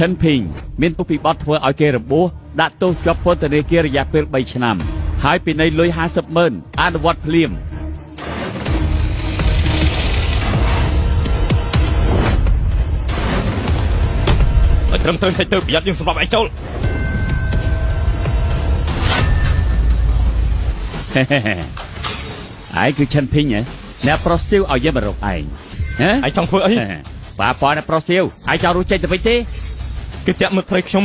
ឈិនភីងមានទោសពីបទធ្វើឲ្យគេរបួសដាក់ទោសជាប់ពន្ធនាគាររយៈពេល3ឆ្នាំហើយពិន័យលុយ50ម៉ឺនអនុវត្តភ្លាម ឲ្យត្រឹមត្រូវតិចទៅប្រយ័ត្នយើងសម្រាប់ឯងចូល ឯងគឺឈិនភីងហ៎អ្នកប្រុសសៀវឲ្យយើងមករកឯងហ៎ ឯងចង់ធ្វើអី ប៉ាប៉អ្នកប្រុសសៀវឯងចង់រស់ចេញទៅវិញទេ គេតាក់មើលស្រីខ្ញុំ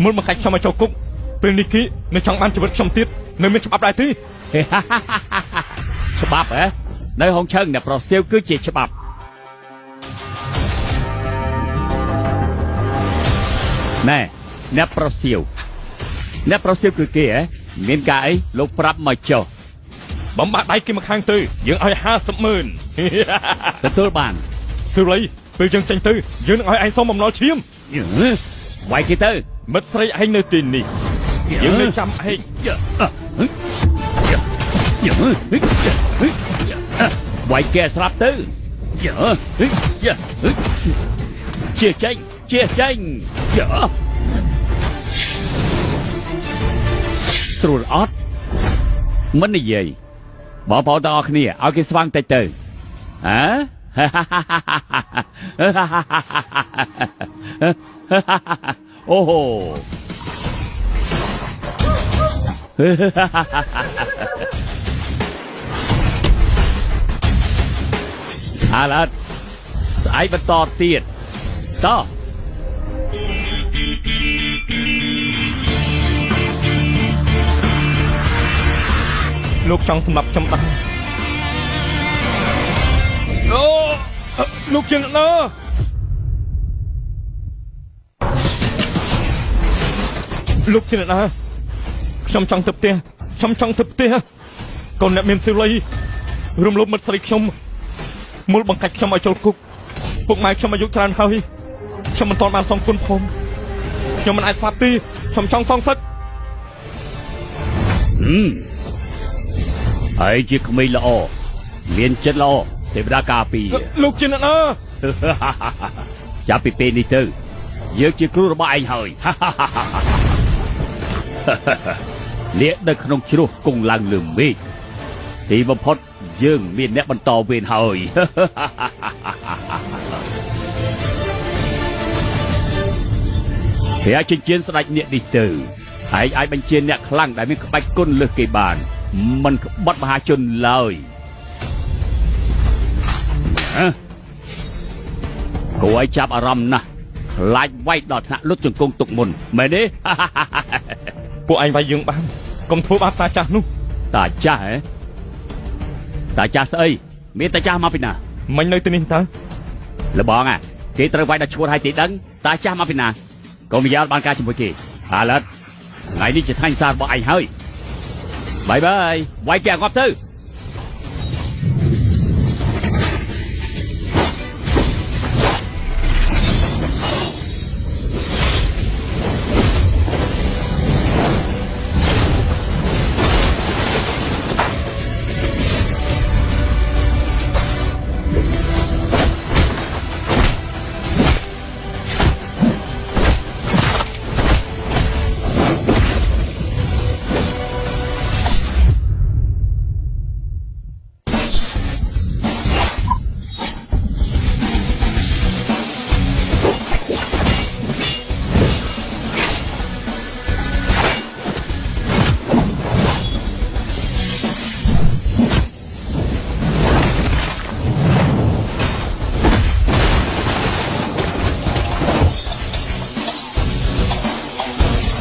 មុលមកកាច់ខ្ញុំឲ្យចូលគុកពេលនេះគេនៅចង់បានជីវិតខ្ញុំទៀតនៅមានច្បាប់ដែរទេ ច្បាប់ហ៎នៅហុងឆឹងអ្នកប្រុសសៀវគឺជាច្បាប់ណែអ្នកប្រុសសៀវអ្នកប្រុសសៀវគឺគេហ៎មានការអីលោកប្រាប់មកចុះ បំបាក់ដៃគេមកខាងទៅយើងឲ្យ50ម៉ឺន ទទួលបាន ស៊ូលីពេលយើងចេញទៅយើងនឹងឲ្យឯងសុំបំណុលឈាម វាយគេទៅ មិត្តស្រីឯងនៅទីនេះយើងនៅចាំឯង វាយគេស្រាប់ទៅជាចេញជាចេញស្រួលអត់មិននិយាយបងប្អូនទាំងអស់គ្នាឲ្យគេស្វាងតិចទៅហ៎ អូហូ អាឡត់ស្អែកបន្តទៀតតោះ លោកចង់សម្លាប់ខ្ញុំដែរអូលោកជាអ្នកណាលោកជាអ្នកណាខ្ញុំចង់ទៅផ្ទះខ្ញុំចង់ទៅផ្ទះកូនអ្នកមានសិលីរំលោភមិត្តស្រីខ្ញុំមូលបង្កាច់ខ្ញុំឲ្យចូលគុកពុកម៉ែខ្ញុំអាយុច្រើនហើយខ្ញុំមិនទាន់បានសងគុណផងខ្ញុំមិនអាចស្លាប់ទេខ្ញុំចង់សងសឹក ហឹមហើយជាក្មេងល្អមានចិត្តល្អទេវតាការពារ លោកជាអ្នកណា ចាប់ពីពេលនេះទៅយើងជាគ្រូរបស់ឯងហើយ លាកនៅក្នុងជ្រោះគង់ឡើងលើមេឃទីបំផុតយើងមានអ្នកបន្តវេនហើយ ព្រះចិញ្ចៀនស្ដេចអ្នកនេះទៅឯងអាចបញ្ជាអ្នកខ្លាំងដែលមានក្បាច់គុណលើសគេបានមិនក្បត់មហាជនឡើយហ៎គួរឲ្យចាប់អារម្មណ៍ណាស់ខ្លាចវាយដល់ថ្នាក់លុតជង្គង់ទុកមុនមែនទេ ពួកឯងវាយយើងបានកុំធ្វើបាបតាចាស់នោះ តាចាស់ហ៎តាចាស់ស្អីមានតាចាស់មកពីណា មិញនៅទីនេះតើ លបងអាគេត្រូវវាយដល់ឈួតហើយទេដឹងតាចាស់មកពីណាកុំយ៉ាល់បានការជាមួយគេអាឡិតថ្ងៃនេះជាថ្ងៃសាររបស់ឯងហើយបាយបាយវាយគេឲ្យងាប់ទៅ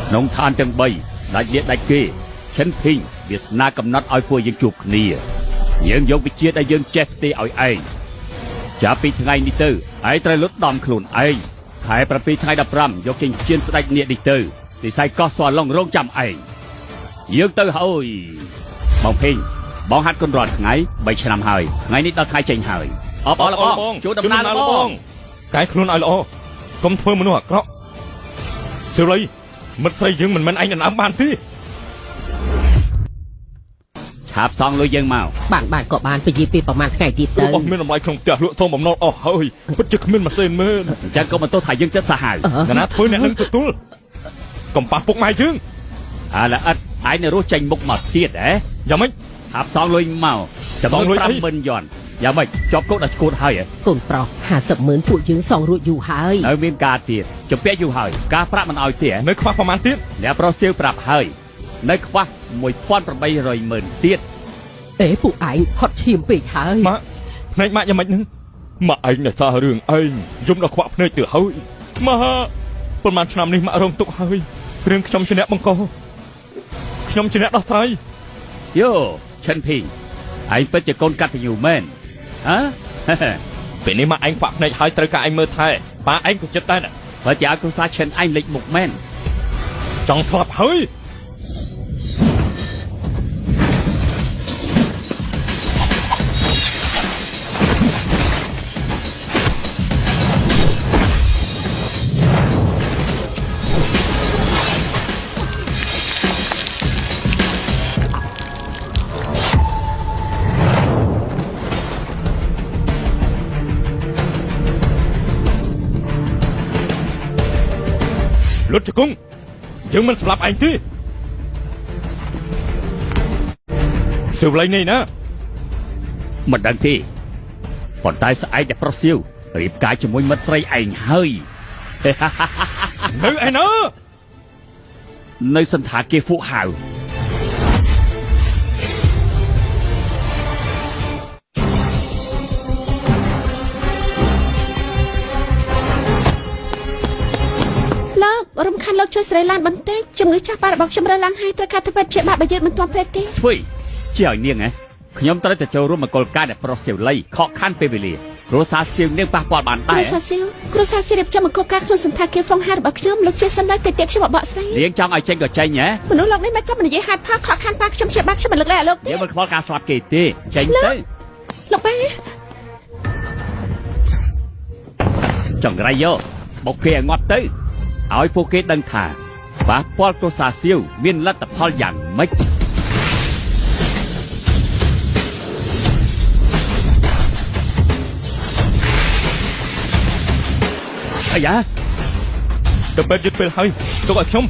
ក្នុងឋានទាំង3ដាច់លៀកដាច់គេឈិនភីងវាសនាកំណត់ឲ្យពួកយើងជួបគ្នាយើងយកវិជាដែលយើងចេះផ្ទេឲ្យឯងចាប់ពីថ្ងៃនេះទៅឯងត្រូវលុតដំខ្លួនឯងខែ7ថ្ងៃ15យកចិញ្ចៀនស្ដេចនាគនេះទៅទីសៃកោះសួរឡុងរងចាំឯងយើងទៅហើយបងភីងបងហាត់គុណរាល់ថ្ងៃ3ឆ្នាំហើយថ្ងៃនេះដល់ថ្ងៃចេញហើយអបអរលបងជួបដំណើរលបង កែខ្លួនឲ្យល្អកុំធ្វើមនុស្សអាក្រក់សិរីមិត្តស្រីយើងមិនមែនឯងដណ្ដើមបានទេ ឆ ឆាបសងលុយយើងមក បានបានក៏បានពជាពេលប្រហែលថ្ងៃទៀតទៅ របស់មានតម្លៃក្នុងផ្ទះលក់សូមបំណុលអស់ហើយពិតជាគ្មានម៉ាស៊ីនមែន អញ្ចឹងក៏មិនទោសថាយើងចិត្តសាហាវ ណាណាធ្វើអ្នកនឹងទទួលកំប៉ះពុកម៉ែយើង អាឡាអិតឯងនៅរស់ចេញមុខមកទៀតហ៎ យ៉ាងម៉េច ឆាបសងលុយមកចំនួន50000យន់យ៉ាងម៉េចជាប់គុកដល់ឈួតហើយហ៎ កូនប្រុស50ម៉ឺនពួកយើងសងរួចយូរហើយ នៅមានការទៀតជំពាក់យូរហើយការប្រាក់មិនឲ្យទេហ៎ នៅខ្វះប្រហែលទៀត អ្នកប្រុសសៀវប្រាប់ហើយនៅខ្វះ1800ម៉ឺនទៀត អេពួកឯងហត់ឈាមពេកហើយ ម៉ាក់ភ្នែកម៉ាក់យ៉ាងម៉េចហ្នឹងម៉ាក់ឯងនៅសាររឿងឯងយំដល់ខ្វាក់ភ្នែកទៅហើយម៉ាក់ប្រហែលឆ្នាំនេះម៉ាក់រងទុកហើយរឿងខ្ញុំជាអ្នកបង្កខ្ញុំជាអ្នកដោះស្រាយ យោឈិនភីងឯងពិតជាកូនកតញ្ញូមែនហ៎ ពេលនេះម៉ាក់ឯងខ្វាក់ភ្នែកហើយត្រូវការឯងមើលថែប៉ាឯងក៏ចិត្តដែរណា បើជាឲ្យគ្រួសារឈិនឯងលេចមុខមែន ចង់ស្លាប់ហើយលុតជង្គង់យើងមិនស្លាប់ឯងទេសៀវលៃនេះណា មិនដឹងទេប៉ុន្តែស្អែកតែប្រុសសៀវរៀបការជាមួយមិត្តស្រីឯងហើយ នៅឯណា នៅសន្តាគារហ្វុហៅ លោករំខានលោកជួយស្រីឡានបន្តិចជំងឺចាស់ប៉ារបស់ខ្ញុំរើឡើងហើយត្រូវការធ្វើពេទ្យព្យាបាលបើយើងមិនទាន់ពេទ្យទេ ធ្វើជាឲ្យនាងហ៎ខ្ញុំត្រូវតែចូលរួមមង្គលការដែលប្រុសសៀវលីខកខានពេលវេលាគ្រួសារសៀវនាងប៉ះពាល់បាន គ្ ដែរ រួសារសៀវគ្រួសារសៀវរៀបចំមង្គលការក្នុងសន្តាគារហ្វុងហារបស់ខ្ញុំលោកចេះសិនដែរតិចទៀតខ្ញុំបកស្រី នាងចង់ឲ្យចេញក៏ចេញហ៎ មនុស្សលោកនេះមិនក៏មិននិយាយហាត់ផលខកខានប៉ាខ្ញុំព្យាបាលខ្ញុំមិនលើកលែងឲ្យលោកទេ យើងមិនខ្វល់ការស្លាប់គេទេចេញទៅ លោកប៉ា ចង្រៃយោបុកគេឲ្យងាប់ទៅឲ្យពួកគេដឹងថាប៉ះពាល់គ្រួសារសៀវមានលទ្ធផលយ៉ាងម៉េចអាយ៉ា ទៅពេទ្យយឺតពេលហើយទុកឲ្យខ្ញុំ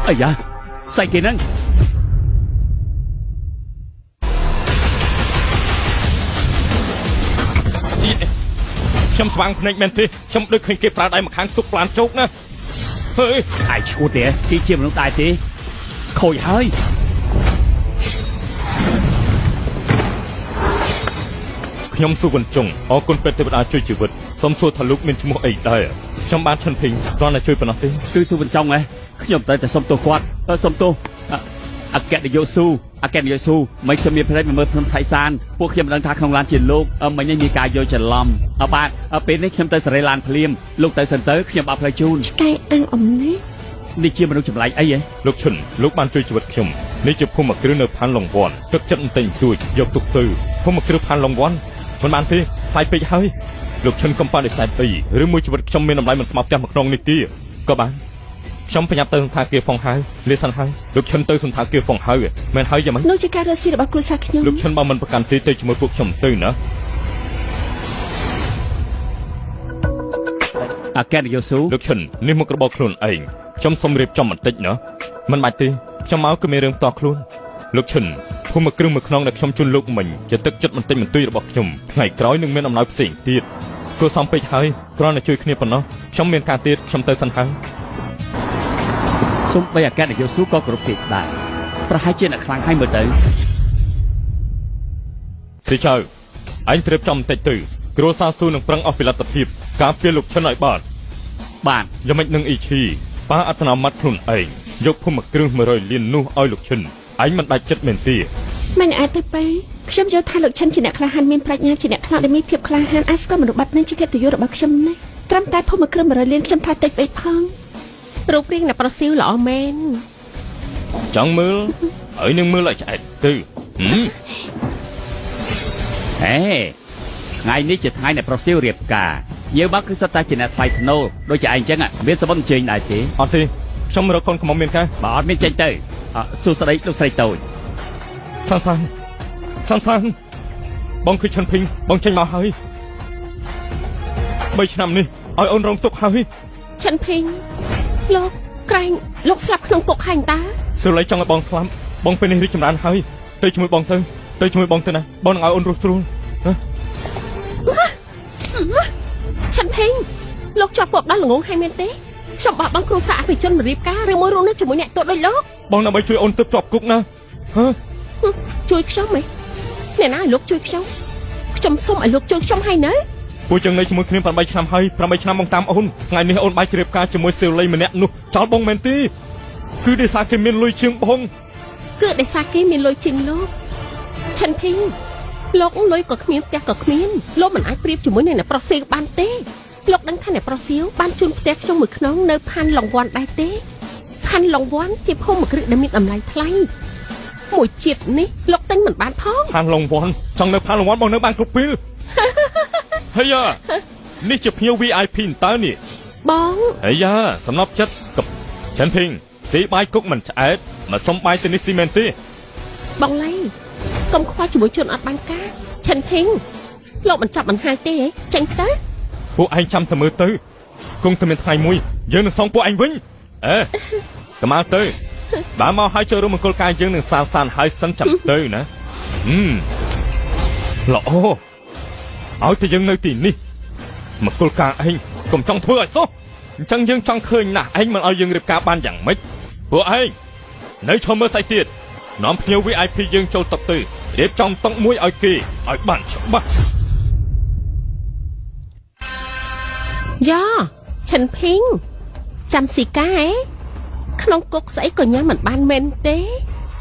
អាយ៉ាស្អីគេហ្នឹង ខ្ញុំស្វាងភ្នែកមែនទេខ្ញុំដូចឃើញគេប្រើដៃម្ខាងទុកប្លានជោកណាហើយ អាយឈួតទេគេជាមនុស្សដែរទេខូចហើយ ខ្ញុំសុវណ្ណជុងអរគុណពេទ្យទេវតាជួយជីវិតសូមសួរថាលោកមានឈ្មោះអីដែរខ្ញុំបានឈិនភីងគ្រាន់តែជួយប៉ុណ្ណោះទេ គឺស៊ូបញ្ចុងហ៎ខ្ញុំត្រូវតែសុំទោសគាត់សុំទោសអអគ្គនាយកស៊ូអគ្គនាយកស៊ូមិនខ្ញុំមានផ្នែកមកមើលភ្នំថៃសានពួកខ្ញុំមិនដឹងថាក្នុងឡានជាលោកមិញនេះមានការយល់ច្រឡំបាទពេលនេះខ្ញុំទៅសេរីឡានភ្លាមលោកទៅសិនទៅខ្ញុំបើកផ្លូវជូន ឆ្កែអាំងអំណាច នេះជាមនុស្សចម្លែកអីហ៎ លោកឈិនលោកបានជួយជីវិតខ្ញុំនេះជាភូមិគ្រឹះនៅផានឡុងវ៉ាន់ទឹកចិត្តបន្តិចបន្តួចយកទុកទៅភូមិគ្រឹះផានឡុងវ៉ាន់មិនបានទេថ្លៃពេកហើយលោកឈិនកុំបដិសេធអីឬមួយជីវិតខ្ញុំមានតម្លៃមិនស្មើផ្ទះមួយក្នុងនេះទេក៏បានខ្ញុំប្រញាប់ទៅសន្តាគារហ្វុងហៅលាសិនហើយលោកឈិនទៅសន្តាគារហ្វុងហៅមែនហើយយ៉ាងម៉េច នោះជាការរកស៊ីរបស់គ្រួសារខ្ញុំ លោកឈិនបើមិនប្រកាន់ទេទៅជាមួយពួកខ្ញុំទៅណា អគ្គនាយកស៊ូ លោកឈិននេះមុខរបរខ្លួនឯងខ្ញុំសុំរៀបចំបន្តិចណាមិនបាច់ទេខ្ញុំមកគឺមានរឿងផ្ទាល់ខ្លួនលោកឈិនភូមិគ្រឹះមួយខ្នងដែលខ្ញុំជូនលោកមិញជាទឹកចិត្តបន្តិចបន្តួចរបស់ខ្ញុំថ្ងៃក្រោយនឹងមានអំណោយផ្សេងទៀតគួរសមពេកហើយគ្រាន់តែជួយគ្នាប៉ុណ្ណោះខ្ញុំមានការទៀតខ្ញុំទៅសិនហើយ សូម្បីអគ្គនាយកស៊ូក៏គោរពគេដែរប្រហែលជាអ្នកខ្លាំងហើយមើលទៅ ស៊ីចៅឯងត្រៀបចំបន្តិចទៅគ្រួសារស៊ូនឹងប្រឹងអស់ពីលទ្ធភាពការពារលោកឈិនឲ្យបាន បាទ យ៉ាងម៉េចនឹងអ៊ីឈីប៉ាអត្តនោម័តខ្លួនឯងយកភូមិគ្រឹះ100លាននោះឲ្យលោកឈិនឯងមិនដាច់ចិត្តមែនទេ មិនអាចទេប៉ាខ្ញុំយល់ថាលោកឈិនជាអ្នកក្លាហានមានប្រាជ្ញាជាអ្នកខ្លាំងដែលមានភាពក្លាហានអាចស្គាល់មនុស្សបែបនេះជាកិត្តិយសរបស់ខ្ញុំណាស់ត្រឹមតែភូមិគ្រឹះ100លានខ្ញុំថាតិចពេកផង រូបរាងអ្នកប្រុសស៊ីវល្អមែន ចង់មើលហើយនឹងមើលឲ្យឆ្អែតទៅហឹម ហេថ្ងៃនេះជាថ្ងៃដែលប្រុសសៀវរៀបការ យើងមកគឺសុទ្ធតែជាអ្នកថ្លៃថ្នូរដូចជាឯងចឹងមានសបុនអញ្ជើញដែរទេ អត់ទេខ្ញុំរកកូនកំមុំមានការ បើអត់មានចេញទៅសួស្តីលោកស្រីតូច សានសានសានសានបងគឺឈិនភីងបងចេញមកហើយ3ឆ្នាំនេះឲ្យអូនរងទុក្ខហើយ ឈិនភីងលោកក្រែងលោកស្លាប់ក្នុងគុកហើយតើ សូលីចង់ឲ្យបងស្លាប់បងពេលនេះរីកចម្រើនហើយទៅជាមួយបងទៅទៅជាមួយបងទៅណាបងនឹងឲ្យអូនរស់ស្រួលណា ឈិនភីងលោកជាប់គុកដល់ល្ងងហើយមែនទេខ្ញុំបោះបង់គ្រួសារអភិជនមករៀបការឬមួយរស់នៅជាមួយអ្នកទោសដូចលោក បងដើម្បីជួយអូនទើបជាប់គុកណាហ៎ ជួយខ្ញុំហ៎អ្នកណាឲ្យលោកជួយខ្ញុំខ្ញុំសុំឲ្យលោកជួយខ្ញុំហើយនៅ ពួកយើងនៅជាមួយគ្នា8ឆ្នាំហើយ8ឆ្នាំបងតាមអូនថ្ងៃនេះអូនបាយជ្រាបការជាមួយសេវលីម្នាក់នោះចោលបងមែនទេគឺដោយសារគេមានលុយជាងបង គឺដោយសារគេមានលុយជាងលោកឈិនភីងលោកលុយក៏គ្មានផ្ទះក៏គ្មានលោកមិនអាចប្រៀបជាមួយនឹងអ្នកប្រុសសៀវបានទេលោកដឹងថាអ្នកប្រុសសៀវបានជូនផ្ទះខ្ញុំមួយខ្នងនៅផាន់ឡុងវ៉ាន់ដែរទេផាន់ឡុងវ៉ាន់ជាភូមិគ្រឹះដែលមានតម្លៃថ្លៃមួយជាតិនេះលោកទិញមិនបានផង ផានឡុងវ៉ាន់ចង់នៅផានឡុងវ៉ាន់បងនៅបានគ្រប់ពេលហើយយ៉ានេះជាភ្ញៀវ VIP តើនេះ បង ហើយយ៉ាសំណប់ចិត្តកឆិនភីងស៊ីបាយគុកមិនឆ្អែតមកសុំបាយទៅនេះស៊ីមែនទេ បងលៃកុំខ្វល់ជាមួយជនអត់បានការឈិនភីងលោកមិនចាប់មិនហើយទេចេញទៅ ពួកឯងចាំតែមើលទៅគង់តែមានថ្ងៃមួយយើងនឹងសងពួកឯងវិញអេកម៉ាទៅបើមកហើយចូលរួមមង្គលការយើងនឹងសានសានហើយសិនចាំទៅណាហឹមល្អឲ្យតែយើងនៅទីនេះមង្គលការឯងកុំចង់ធ្វើឲ្យសោះអញ្ចឹងយើងចង់ឃើញណាស់ឯងមិនឲ្យយើងរៀបការបានយ៉ាងម៉េចពួកឯងនៅឈរមើលស្អីទៀតនាំភ្ញៀវ VIP យើងចូលតុទៅរៀបចំតុមួយឲ្យគេឲ្យបានច្បាស់ យ៉ាឈិនភីងចាំស៊ីកាឯក្នុងគុកស្អីក៏ញ៉ាំមិនបានមែនទេ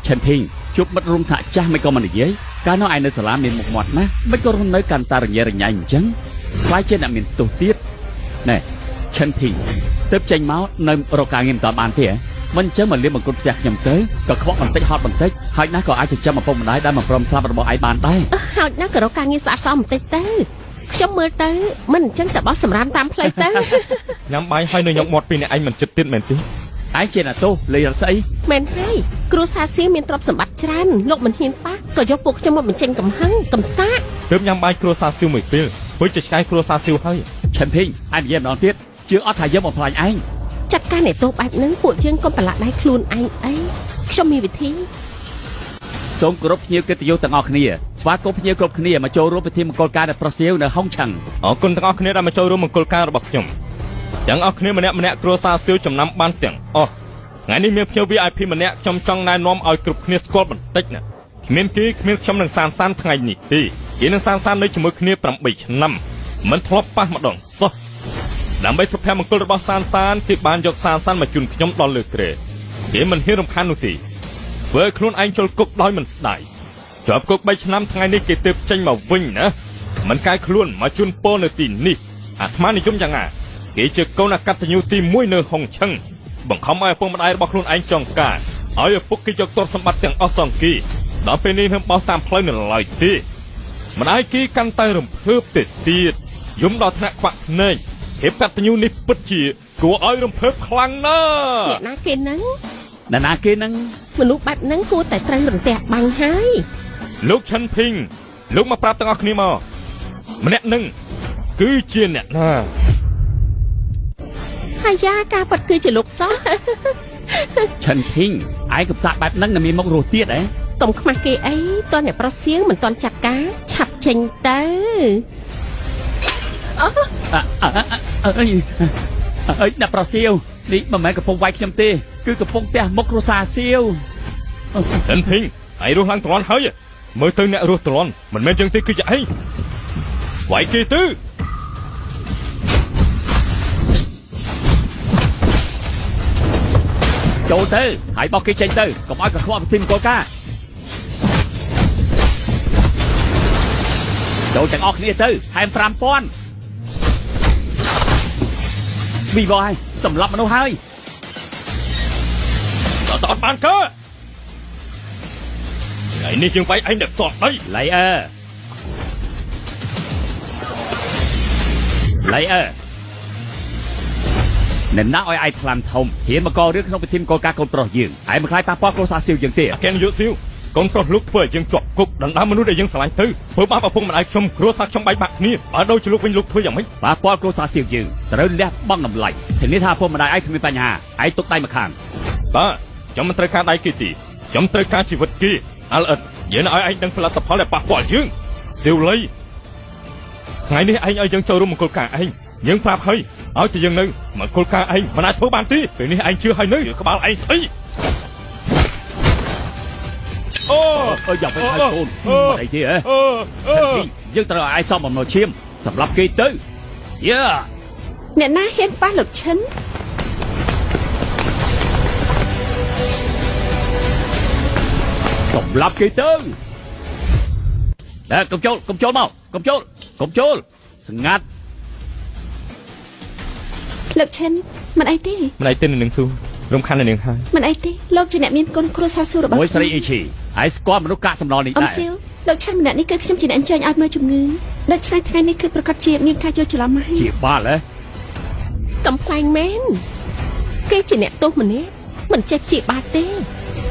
ឈិនភីងជួបមិត្តរួមថ្នាក់ចាស់មិនក៏មិននិយាយកាលនោះឯងនៅសាលាមានមុខមាត់ណាស់មិនក៏រស់នៅកាន់តារញ៉េរញ៉ៃអញ្ចឹងខ្លាចជាអ្នកមានទោសទៀតណែឈិនភីងទៅចេញមកនៅរកការងារមិនតាន់បានទេហ៎មិនអញ្ចឹងមកលៀបបង្គត់ផ្ទះខ្ញុំទៅក៏ខ្វក់បន្តិចហត់បន្តិចហើយណាស់ក៏អាចចិញ្ចឹមឪពុកម្ដាយដែលមិនព្រមស្លាប់របស់ឯងបានដែរ ហើយណាក៏រកការងារស្អាតស្អំបន្តិចទៅខ្ញុំមើលទៅមិនអញ្ចឹងតែបោះសម្រាមតាមផ្លូវទៅ ញ៉ាំបាយហើយនៅញក់មាត់ពីអ្នកឯងមិនចិត្តទៀតមែនទេ ឯងជាអ្នកទោសលេងរត់ស្អី មែនហើយគ្រួសារសៀមានទ្រព្យសម្បត្តិច្រើនលោកមិនហ៊ានប៉ះក៏យកពួកខ្ញុំមកបញ្ចេញកំហឹងកំសាក ទើបញ៉ាំបាយគ្រួសារស៊ីវមួយពេលធ្វើជាឆ្កែគ្រួសារស៊ីវហើយ ឈិនភីងឯងនិយាយម្ដងទៀតជឿអត់ថាយើងបំផ្លាញឯង ចាត់ការអ្នកទោសបែបហ្នឹងពួកយើងកុំប្រឡាក់ដៃខ្លួនឯងអីខ្ញុំមានវិធី សូមគោរពភ្ញៀវកិត្តិយសទាំងអស់គ្នាស្វាគមន៍ភ្ញៀវគ្រប់គ្នាមកចូលរួមពិធីមង្គលការអ្នកប្រុសសៀវនៅហុងឆឹង អរគុណទាំងអស់គ្នាដែលមកចូលរួមមង្គលការរបស់ខ្ញុំទាំងអស់គ្នាម្នាក់ម្នាក់គ្រួសារស៊ីវចំណាំបានទាំងអស់ថ្ងៃនេះមានភ្ញៀវ VIP ម្នាក់ខ្ញុំចង់ណែនាំឲ្យគ្រប់គ្នាស្គាល់បន្តិចណាគ្មានគេគ្មានខ្ញុំនឹងសានសានថ្ងៃនេះទេគេនឹងសានសាននៅជាមួយគ្នា8ឆ្នាំមិនធ្លាប់ប៉ះម្ដងសោះដើម្បីសុភមង្គលរបស់សានសានគេបានយកសានសានមកជូនខ្ញុំដល់លើគ្រែគេមិនហ៊ានរំខាននោះទេធ្វើឲ្យខ្លួនឯងចូលគុកដោយមិនស្ដាយជាប់គុក3ឆ្នាំថ្ងៃនេះគេទើបចេញមកវិញណាមិនកែខ្លួនមកជូនពរនៅទីនេះអាត្មានិយមយ៉ាងណាគេជាកូនអកតញ្ញូទី1នៅហុងឆឹងបង្ខំឲ្យឪពុកម្ដាយរបស់ខ្លួនឯងចងការឲ្យឪពុកគេយកទ្រព្យសម្បត្តិទាំងអស់សងគេដល់ពេលនេះនឹងបោះតាមផ្លូវនៅឡើយទេម្ដាយគេកាន់តែរំភើបទៅទៀតយំដល់ថ្នាក់ខ្វាក់ភ្នែកភាពកតញ្ញូនេះពិតជាគួរឲ្យរំភើបខ្លាំងណាស់ អ្នកណាគេហ្នឹង អ្នកណាគេនឹង មនុស្សបែបហ្នឹងគួរតែត្រូវរន្ទះបាញ់ហើយ លោកឆិនភីងលោកមកប្រាប់ទាំងអស់គ្នាមកម្នាក់នឹងគឺជាអ្នកណា ហើយយ៉ាការប៉ັດគឺជាលោកសោះ ឈិនភីងឯងកំសាកបែបហ្នឹងនឹងមានមុខរស់ទៀតហ៎ កុំខ្មាស់គេអីតើអ្នកប្រុសសៀងមិនតន់ចាត់ការឆាប់ចេញទៅ អើយអើយអ្នកប្រុសសៀវនេះមិនមែនកំពុងវាយខ្ញុំទេគឺកំពុងទះមុខគ្រួសារសៀវ ឆិនភីងឯងរស់ឡើងទ្រាន់ហើយមើលទៅអ្នករស់ទ្រាន់មិនមែនចឹងទេគឺជាឯងវាយគេទៅ ចូលទៅហើយបោះគេចេញទៅកុំឲ្យកខ្វក់ពិធីមង្គលការចូលទាំងអស់គ្នាទៅថែម5000វីវហើយសម្លាប់មនុស្សហើយ ដល់តអត់បានកើថ្ងៃនេះយើងវាយឯងដល់តដៃ ឡៃអើ ឡៃអើអ្នកណាឲ្យឯងថ្លាំធំហ៊ានមកករឿងក្នុងពិធីមកលការកូនប្រុសយើងឯងមិនខ្លាចប៉ះពាល់គ្រួសារសៀវយើងទេ អគ្គនាយកស៊ីវកូនប្រុសលោកធ្វើឲ្យយើងជាប់គុកដណ្ដើមមនុស្សដែលយើងស្រឡាញ់ទៅធ្វើបាបឪពុកម្ដាយខ្ញុំគ្រួសារខ្ញុំបែកបាក់គ្នាបើដូចជាលោកវិញលោកធ្វើយ៉ាងម៉េច ប៉ះពាល់គ្រួសារសៀវយើងត្រូវលះបង់តម្លៃធានាថាឪពុកម្ដាយឯងគ្មានបញ្ហាឯងទុកដៃមកខាង បាទខ្ញុំមិនត្រូវការដៃគេទេខ្ញុំត្រូវការជីវិតគេអាល់អិតយើងឲ្យឯងដឹងផលិតផលដែលប៉ះពាល់យើងស៊ីវលីថ្ងៃនេះឯងឲ្យយើងចូលរួមមង្គលការឯងយើងប្រាប់ហើយឲ្យតែយើងនៅមង្គលការឯងមិនអាចធ្វើបានទេពេលនេះឯងជឿហើយនៅក្បាលឯងស្អីអូ អើយ៉ាងវិញហើយកូនមិនអីទេហ៎ អឺអឺ យើងត្រូវឲ្យឯងសមបំណុលឈាមសម្រាប់គេទៅយ៉ា អ្នកណាហ៊ានប៉ះលោកឈិន សម្រាប់គេទៅតែកុំចូលកុំចូលមកកុំចូលកុំចូលស្ងាត់ លោកឈិនមិនអីទេ មិនអីទេនៅនឹងស៊ូរំខាននៅនឹងហើយ មិនអីទេលោកជាអ្នកមានគុណគ្រួសារស៊ូរបស់ មួយ ខ្ញុំ ស្រីអ៊ីឈីឯងស្គាល់មនុស្សកាកសំណល់នេះដែរ អំសៀវលោកឈិនម្នាក់នេះគឺខ្ញុំជាអ្នកអញ្ជើញឲ្យមើលជំងឺដូច្នេះថ្ងៃនេះគឺប្រកាសជាមានការយល់ច្រឡំហើយ ជាបាល់ហ៎ កំ pl ែងមែនគេជាអ្នកទោសម្នាក់មិនចេះព្យាបាលទេ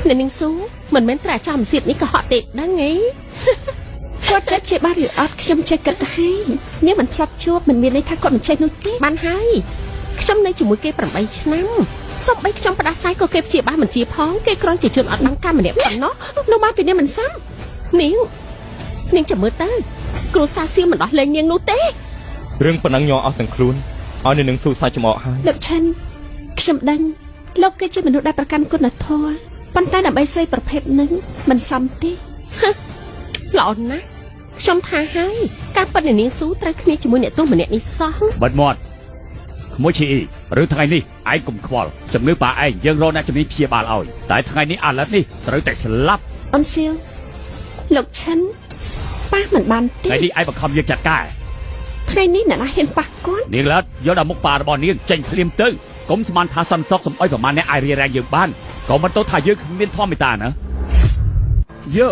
អ្នកនាងស៊ូមិនមែនត្រាចាំសៀតនេះក៏ហក់ទេដឹងអី គាត់ចេះព្យាបាលឬអត់ខ្ញុំចេះគិតហើយនាងមិនធ្លាប់ជួបមិនមានន័យថាគាត់មិនចេះនោះទេ បានហើយខ្ញុំនៅជាមួយគេ8ឆ្នាំសំបីខ្ញុំផ្ដាសាយក៏គេព្យាបាលមិនជាផងគេគ្រាន់ជាជនអត់ដឹងកម្មម្នាក់ប៉ុណ្ណោះ នោះមកពីនាងមិនសម នាងនាងចាំមើលទៅគ្រួសារសៀមមិនដោះលែងនាងនោះទេ រឿងប៉ុណ្ណឹងញ័រអស់ទាំងខ្លួនឲ្យនៅនឹងស៊ូសាច់ចំអកហើយ លោកឈិនខ្ញុំដឹងលោកគឺជាមនុស្សដែលប្រកាន់គុណធម៌ប៉ុន្តែដើម្បីស្រីប្រភេទនឹងមិនសមទេ ល្អណាស់ខ្ញុំថាហើយការប៉ិននាងស៊ូត្រូវគ្នាជាមួយអ្នកទោសម្នាក់នេះសោះ បិទមាត់ក្មួយឈីអ៊ីឬថ្ងៃនេះឯងកុំខ្វល់ជំងឺប៉ាឯងយើងរកអ្នកជំនាញព្យាបាលឲ្យតែថ្ងៃនេះអាឡិតនេះត្រូវតែស្លាប់ អំសៀវលោកឈិនប៉ះមិនបានទេ ថ្ងៃនេះឯងបង្ខំយើងចាត់ការ ថ្ងៃនេះអ្នកណាហ៊ានប៉ះគាត់ នាងឡាត់យកដល់មុខប៉ារបស់នាងចេញភ្លាមទៅកុំស្មានថាសន្សុកសំអុយប្រមាណអ្នកអាចរារាំងយើងបានក៏មិនទៅថាយើងគ្មានធម៌មេត្តាណាយោ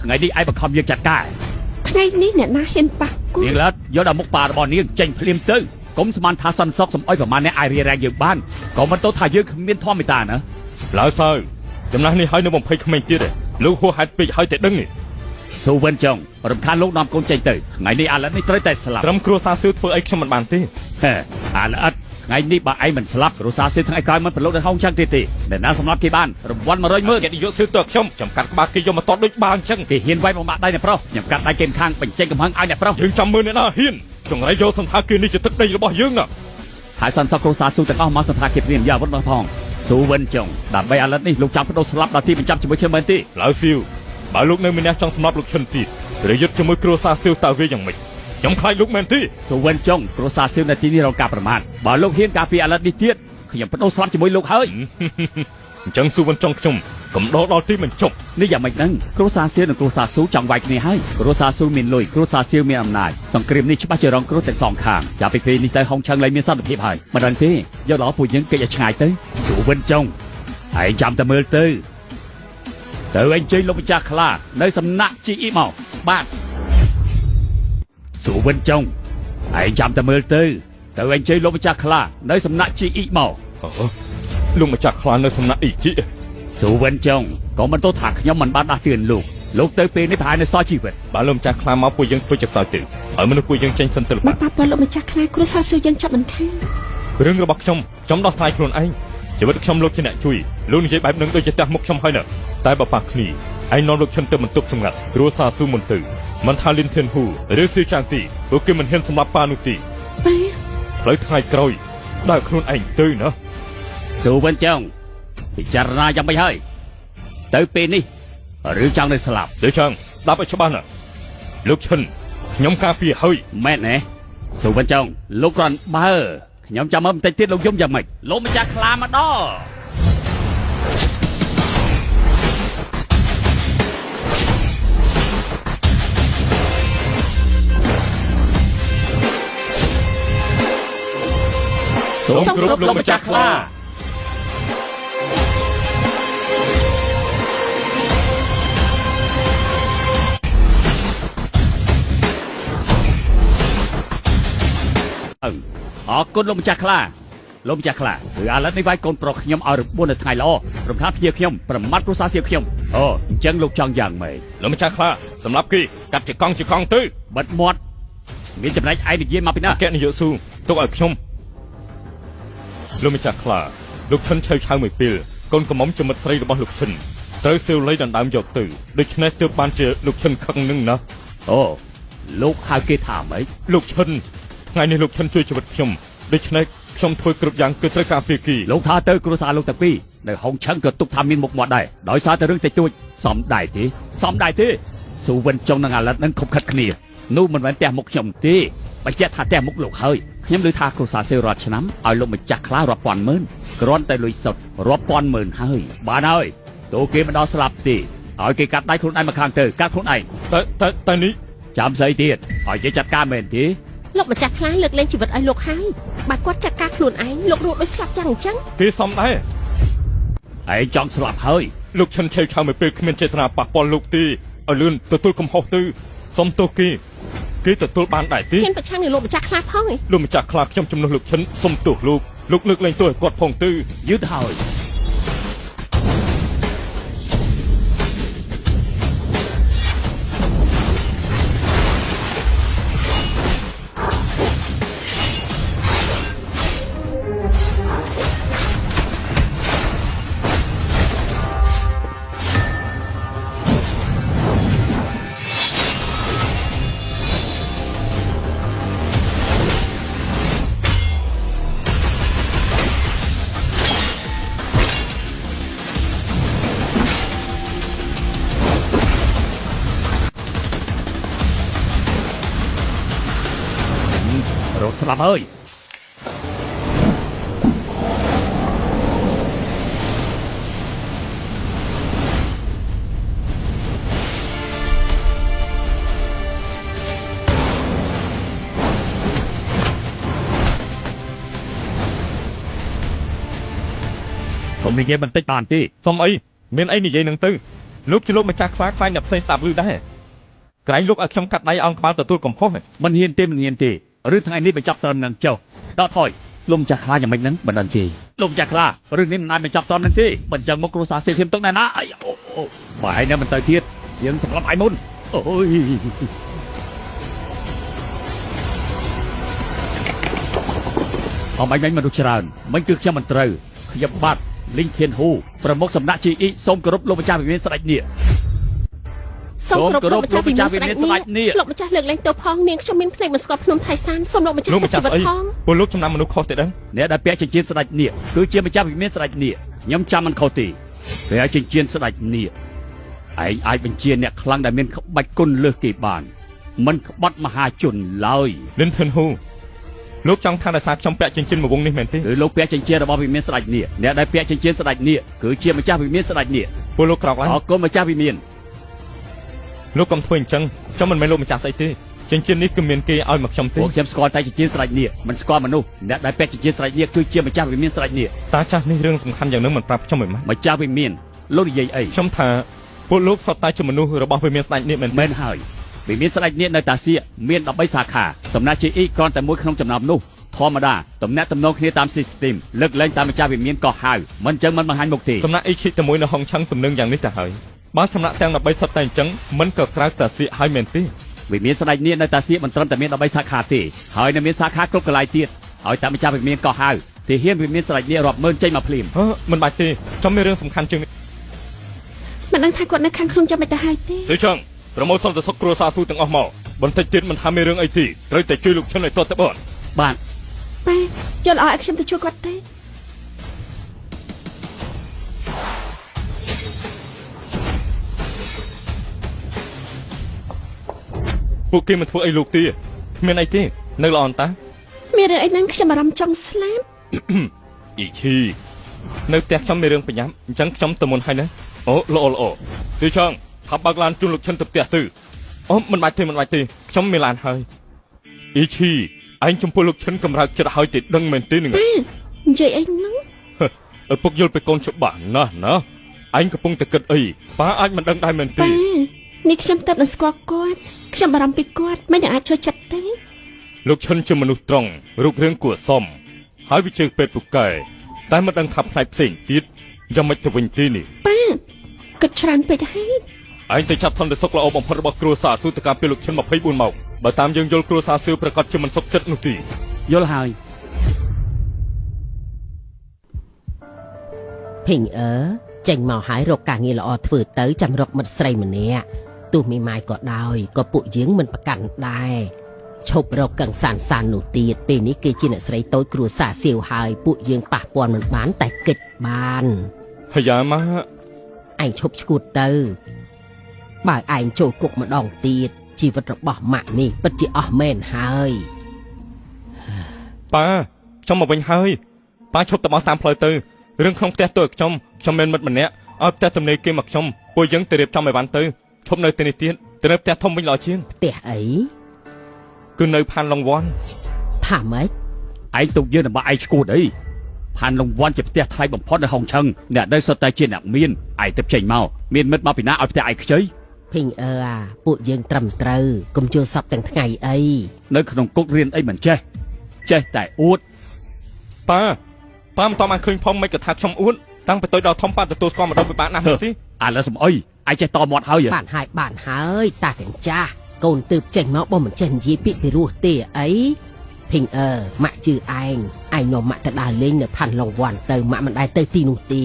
ថ្ងៃនេះឯងបង្ខំយើងចាត់ការ ថ្ងៃនេះអ្នកណាហ៊ានប៉ះគាត់ នាងឡាត់យកដល់មុខប៉ារបស់នាងចេញភ្លាមទៅកុំស្មានថាសន្សុកសំអុយប្រមាណអ្នកអាចរារាំងយើងបានក៏មិនទៅថាយើងគ្មានធម៌មេត្តាណា ឡើយសើចំណាស់នេះហើយនៅបំភ័យក្មេងទៀតឯងលោកហួសហេតុពេកហើយតែដឹងនេះ ស៊ូវិនចុងរំខានលោកនាំកូនចេញទៅថ្ងៃនេះអាឡិតនេះត្រូវតែស្លាប់ ត្រឹមគ្រួសារសឿធ្វើអីខ្ញុំមិនបានទេ ហេអាឡិតថ្ងៃនេះបើឯងមិនស្លាប់គ្រួសារសៀវថ្ងៃក្រោយមិនប្រឡូកដល់ហោងចឹងទៀតទេអ្នកណាសម្លាប់គេបានរង្វាន់100ម៉ឺន គេយកសឿទៅខ្ញុំខ្ញុំកាត់ក្បាលគេយកមកតតដូចបាល់អញ្ចឹង គេហ៊ានវាយបំបាក់ដៃអ្នកប្រុសខ្ញុំកាត់ដៃគេម្ខាងបញ្ចេញកំហឹងឲ្យអ្នកប្រុស យើងចាំមើលអ្នកណាហ៊ានចង្រៃយកសន្តាគារនេះជាទឹកដីរបស់យើងណា ហើយសន្តិសុខគ្រួសារស៊ូទាំងអស់មកសន្តាគារព្រាមយកអាវុធមកផងស៊ូវិនចុងដើម្បីអាឡិតនេះលោកចាំបដូរស្លាប់ដល់ទីបញ្ចប់ជាមួយខ្ញុំមែនទេ ឡើយសៀវបើលោកនៅមានអ្នកចង់សម្លាប់លោកឈិនទៀតប្រយុទ្ធជាមួយគ្រួសារសៀវតើវាយ៉ាងម៉េចខ្ញុំខ្លាចលោកមែនទេ ស៊ូវិនចុងគ្រួសារស៊ូនៅទីនេះរងការប្រមាថបើលោកហ៊ានការពារអាឡិតនេះទៀតខ្ញុំបដូរស្លាប់ជាមួយលោកហើយ អញ្ចឹងស៊ូវិនចង់ខ្ញុំកំដរដល់ទីបញ្ចប់ នេះយ៉ាងម៉េចហ្នឹងគ្រួសារសៀវនិងគ្រួសារស៊ូចង់វាយគ្នាហើយគ្រួសារស៊ូមានលុយគ្រួសារសៀវមានអំណាចសង្គ្រាមនេះច្បាស់ជារងគ្រោះទាំងសងខាងចាប់ពីពេលនេះទៅហុងឆឹងលែងមានសន្តិភាពហើយមិនដឹងទេយកដល់ពួកយើងគេចឲ្យឆ្ងាយទៅស៊ូវិនចុងឯងចាំតែមើលទៅទៅអញ្ជើញលោកម្ចាស់ខ្លានៅសំណាក់ជីអ៊ីមកបាទស៊ូវិនចុងឯងចាំតែមើលទៅទៅអញ្ជើញលោកម្ចាស់ខ្លានៅសំណាក់ជីអ៊ីមក អឺលោកម្ចាស់ខ្លានៅសំណាក់អ៊ីជី ស៊ូវិនចុងក៏មិនទោះថាខ្ញុំមិនបានដាស់តឿនលោកលោកទៅពេលនេះប្រហែលនៅសល់ជីវិត បើលោកម្ចាស់ខ្លាមកពួកយើងធ្វើជាខ្សោយទៅឲ្យមនុស្សពួកយើងចេញសិនទៅលោក បើប៉ះពាល់លោកម្ចាស់ខ្លាគ្រួសារស៊ូយើងចាប់មិនខាន រឿងរបស់ខ្ញុំខ្ញុំដោះស្រាយខ្លួនឯងជីវិតខ្ញុំលោកជាអ្នកជួយលោកនិយាយបែបនឹងដូចជាទះមុខខ្ញុំហើយណាតែបើប៉ះគ្នាឯងនាំលោកឈិនទៅបន្ទប់សម្ងាត់គ្រួសារស៊ូមុនទៅមិនថាលីនធានហ៊ូឬស៊ឺចាងទីពួកគេមិនហ៊ានសម្លាប់ប៉ានោះទេ ប៉ា ផ្លូវថ្ងៃក្រោយដើរខ្លួនឯងទៅណា ស៊ូវិនចុងពិចារណាយ៉ាងម៉េចហើយទៅពេលនេះឬចង់នៅស្លាប់ ស៊ឺចាងស្ដាប់ឲ្យច្បាស់ណាលោកឈិនខ្ញុំការពារហើយ មែនទេស៊ូវិនចុងលោកគ្រាន់បើខ្ញុំចាំមើលបន្តិចទៀតលោកយំយ៉ាងម៉េចលោកម្ចាស់ខ្លាមកដល់ សូមគោរពលោកម្ចាស់ខ្លា អរគុណលោកម្ចាស់ខ្លាលោកម្ចាស់ខ្លាគឺអាឡិតនេះវាយកូនប្រុសខ្ញុំឲ្យរបួសនៅថ្ងៃល្អរំខានភ្ញៀវខ្ញុំប្រមាថគ្រួសារសៀវខ្ញុំអូអញ្ចឹងលោកចង់យ៉ាងម៉េច លោកម្ចាស់ខ្លាសម្រាប់គេកាត់ជាកង់ជាកង់ទៅ បិទមាត់មានចំណែកឯងនិយាយមកពីណា អគ្គនាយកស៊ូទុកឲ្យខ្ញុំលោកម្ចាស់ខ្លាលោកឈិនឆៅឆៅមួយពេលកូនកំមុំជាមិត្តស្រីរបស់លោកឈិនត្រូវសៀវលៃដណ្ដើមយកទៅដូច្នេះទើបបានជាលោកឈិនខឹងនឹងណា អូលោកហៅគេថាម៉េច លោកឈិនថ្ងៃនេះលោកឈិនជួយជីវិតខ្ញុំដូច្នេះខ្ញុំធ្វើគ្រប់យ៉ាងគឺត្រូវការពារគី លោកថាទៅគ្រួសារលោកតាពីរនៅហុងឆឹងក៏ទុកថាមានមុខមាត់ដែរដោយសារតែរឿងតិចតួចសំដែរទេសំដែរទេស៊ូវិនចុងនិងអាឡិតនឹងខុបខិតគ្នានោះមិនមែនផ្ទះមុខខ្ញុំទេបញ្ជាក់ថាផ្ទះមុខលោកហើយខ្ញុំឮថាគ្រួសារសេវរាល់ឆ្នាំឲ្យលោកម្ចាស់ខ្លះរាប់ពាន់ម៉ឺនគ្រាន់តែលុយសុទ្ធរាប់ពាន់ម៉ឺនហើយបានហើយទោះគេមិនដល់ស្លាប់ទេឲ្យគេកាត់ដៃខ្លួនឯងមកខាងទៅកាត់ខ្លួនឯង តែតែតែនេះ ចាំស្អីទៀតឲ្យគេចាត់ការមែនទេ លោកម្ចាស់ខ្លាលើកលែងជីវិតឲ្យលោកហើយបើគាត់ចាត់ការខ្លួនឯងលោករស់ដូចស្លាប់យ៉ាងអញ្ចឹង គេសំដែរ ឯងចង់ស្លាប់ហើយ លោកឈិនឆៅឆៅមួយពេលគ្មានចេតនាប៉ះពាល់លោកទេឲ្យលឿនទទួលកំហុសទៅសុំទោសគេគេទទួលបានដែរទេ ហ៊ានប្រឆាំងនឹងលោកម្ចាស់ខ្លាផងឯង លោកម្ចាស់ខ្លាខ្ញុំជំនួសលោកឈិនសុំទោសលោកលោកលើកលែងទោសឲ្យគាត់ផងទៅ យឺតហើយរត់ស្លាប់ហើយ ผมនិយាយបន្តិចបានទេ សុំអីមានអីនិយាយនឹងទៅលោកជាលោកម្ចាស់ខ្លាខ្លាចអ្នកផ្សេងស្ដាប់ឮដែរក្រែងលោកឲ្យខ្ញុំកាត់ដៃអង្គក្បាលទទួលកំហុស មិនហ៊ានទេមិនហ៊ានទេឬថ្ងៃនេះបញ្ចប់ត្រឹមនឹងចុះដកថយលោកម្ចាស់ខ្លាយ៉ាងម៉េចហ្នឹងមិនដឹងទេលោកម្ចាស់ខ្លារឿងនេះមិនអាចបញ្ចប់ត្រឹមនឹងទេមិនចឹងមកគ្រួសារសេធៀមទុកណែណាអីអូអូបើឯងនៅមិនទៅទៀតយើងសម្រាប់ឯងមុនអូយអមឯងមិនមនុស្សច្រើនមិនគឺខ្ញុំមិនត្រូវខ្ញុំបាទលីងធានហ៊ូប្រមុខសំណាក់ GE សូមគោរពលោកម្ចាស់វិមានស្ដេចនេះ សូមគោរពលោកម្ចាស់វិមានស្ដេច ស្ដេចនាគ នេះលោកម្ចាស់លើកលែងទោសផងនាងខ្ញុំមានភ្នែកមិនស្គាល់ភ្នំថៃសានសូមលោកម្ចាស់ លោ ទុក កម្ចាស់ស្អី ជីវិតផង ពលលោកចំណាំមនុស្សខុសទេដឹង អ្នកដែលពាក់ចិញ្ចៀនស្ដេចនាគគឺជាម្ចាស់វិមានស្ដេចនាគខ្ញុំចាំមិនខុសទេពេលឲ្យចិញ្ចៀនស្ដេចនាគឯងអាចបញ្ជាអ្នកខ្លាំងដែលមានក្បាច់គុណលើសគេបានមិនក្បត់មហាជនឡើយ លិនធិនហ៊ូលោកចង់ថាដោយសារខ្ញុំពាក់ចិញ្ចៀនមួយវងនេះមែនទេ គឺលោកពាក់ចិញ្ចៀនរបស់វិមានស្ដេចនាគអ្នកដែលពាក់ចិញ្ចៀនស្ដេចនាគគឺជាម្ចាស់វិមានស្ដេចនាគ ពលលោកក្រោកឡើង អរគុណម្ចាស់វិមាន លោកកុំធ្វើអញ្ចឹងខ្ញុំមិនមែនលោកម្ចាស់ស្អីទេចិញ្ចៀននេះគឺមានគេឲ្យមកខ្ញុំទេ ពួកខ្ញុំស្គាល់តែចិញ្ចៀនស្ដេចនាគមិនស្គាល់មនុស្សអ្នកដែលពាក់ចិញ្ចៀនស្ដេចនាគគឺជាម្ចាស់វិមានស្ដេចនាគ តាចាស់នេះរឿងសំខាន់យ៉ាងនឹងមិនប្រាប់ខ្ញុំមិនម៉េចម្ ចាស់វិមានលោកនិយាយអី ខ្ញុំថាពួកលោកសុទ្ធតែជាមនុស្សរបស់វិមានស្ដេចនេះមែនទេ មែនហើយវិមានស្ដេចនាគនៅតាសៀកមាន13សាខាសំណាក់ GE គ្រាន់តែមួយក្នុងចំណោមនោះធម្មតាតំណាក់តំណងគ្នាតាម system លើកលែងតាមម្ចាស់វិមានក៏ហៅមិនចឹងមិនបង្ហាញមុខទេ សំណាក់អ៊ីឈិតែមួយនៅហុងឆឹងទំនឹងយ៉ាងនេះទៅហើយបើសំណាក់ទាំង13សុទ្ធតែអញ្ចឹងមិនក៏ក្រៅតាសៀកហើយមែនទេ វិមានស្ដេចនាគនៅតាសៀកមិនត្រឹមតែមាន13សាខាទេហើយនៅមានសាខាគ្រប់កន្លែងទៀតឲ្យតាមម្ចាស់វិមានក៏ហៅទាហានវិមានស្ដេចនាគរាប់ម៉ឺនចេញមកភ្លាម ហឺមិនបាច់ទេខ្ញុំមានរឿងសំខាន់ជាងនេះ មិនដឹងថាគាត់នៅខាងក្នុងចាំមិនទៅហើយទេ ស្រីឆឹងប្រមូលសន្តិសុខគ្រួសារស៊ូទាំងអស់មកបន្តិចទៀតមិនថាមានរឿងអីទេត្រូវតែជួយលោកឈិនឲ្យទាត់ទៅបាន បាទ ប៉ាយល់ល្អឲ្យខ្ញុំទៅជួយគាត់ទេ ពួកគេមិនធ្វើអីលោកទេគ្មានអីទេនៅល្អអន្តា មានរឿងអីហ្នឹងខ្ញុំអារម្មណ៍ចង់ស្លាប់ អ៊ីឈីនៅផ្ទះខ្ញុំមានរឿងប្រញាប់អញ្ចឹងខ្ញុំទៅមុនហើយណាអូល្អល្អស្រីឆឹងថាបើកឡានជូនលោកឈិនទៅផ្ទះទៅអូមិនបាច់ទេមិនបាច់ទេខ្ញុំមានឡានហើយអ៊ីឈីឯងចំពោះលោកឈិនកម្រើកចិត្តហើយទេដឹងមែនទេនឹង ប៉ានិយាយអីហ្នឹង ឪពុកយល់ពីកូនច្បាស់ណាស់ណាឯងកំពុងតែគិតអីប៉ាអាចមិនដឹងដែរមែនទេ ប៉ានេះខ្ញុំទៅនឹងស្គាល់គាត់ខ្ញុំបារម្ភពីគាត់មិននឹងអាចចូលចិត្តទេ លោកឈិនជាមនុស្សត្រង់រូបរាងគួរសមហើយវិជើពេទ្យពូកែតែមិនដឹងថាផ្នែកផ្សេងទៀតយ៉ាងម៉េចទៅវិញទេនេះ ប៉ាគិតច្រើនពេកហើយ ឯងទៅចាប់សន្តិសុខល្អបំផុតរបស់គ្រួសារស៊ូទៅការពីលោកឈិន24ម៉ោងបើតាមយើងយល់គ្រួសារស៊ូប្រកាសជាមិនសុខចិត្តនោះទេ យល់ហើយ ភីងអឺចេញមកហើយរកការងារល្អធ្វើទៅចាំរកមិត្តស្រីម្នាក់ទោះមីម៉ាយក៏ដោយក៏ពួកយើងមិនប្រកាន់ដែរឈប់រកកឹងសានសាននោះទៀតពេលនេះគេជាអ្នកស្រីតូចគ្រួសារសៀវហើយពួកយើងប៉ះពាល់មិនបានតែគិតបាន ហើយយ៉ាម៉ា ឯងឈប់ឈួតទៅបើឯងចូលគុកម្ដងទៀតជីវិតរបស់ម៉ាក់នេះពិតជាអស់មែនហើយ ប៉ាខ្ញុំមកវិញហើយប៉ាឈប់តបោះតាមផ្លូវទៅរឿងក្នុងផ្ទះទៅឲ្យខ្ញុំខ្ញុំមានមិត្តម្នាក់ឲ្យផ្ទះទំនេរគេមកខ្ញុំពួកយើងទៅរៀបចំឲ្យបានទៅឈប់នៅទីនេះទៀតទៅនៅផ្ទះធំវិញល្អជាង ផ្ទះអី គឺនៅផានឡុងវ៉ាន់ ថាម៉េច ឯងទុកយើងដើម្បីឯងឈួតអីផានលងវ៉ាន់ជាផ្ទះថ្លៃបំផុតនៅហុងឆឹងអ្នកដែលសុទ្ធតែជាអ្នកមានឯងទៅចេញមកមានមិត្តមកពីណាឲ្យផ្ទះឯងខ្ចី ភីងអឺអាពួកយើងត្រឹមត្រូវកុំជឿសពទាំងថ្ងៃអី នៅក្នុងគុករៀនអីមិនចេះចេះតែអួត ប៉ាប៉ាមិនតបានឃើញផងមិនក៏ថាខ្ញុំអួតតាំងពីតូចដល់ធំប៉ាទទួលស្គាល់ម្ដងពិបាកណាស់ទេ ឥឡូវសំអុយឯងចេះតមាត់ហើយ បានហើយបានហើយតាទាំងចាស់កូនទើបចេញមកបើមិនចេះនិយាយពាក្យពីរោះទេអីភីងអឺម៉ាក់ជឿឯងឯងនាំម៉ាក់ទៅដើរលេងនៅផាន់ឡុងវ៉ាន់ទៅម៉ាក់មិនដែរទៅទីនោះទេ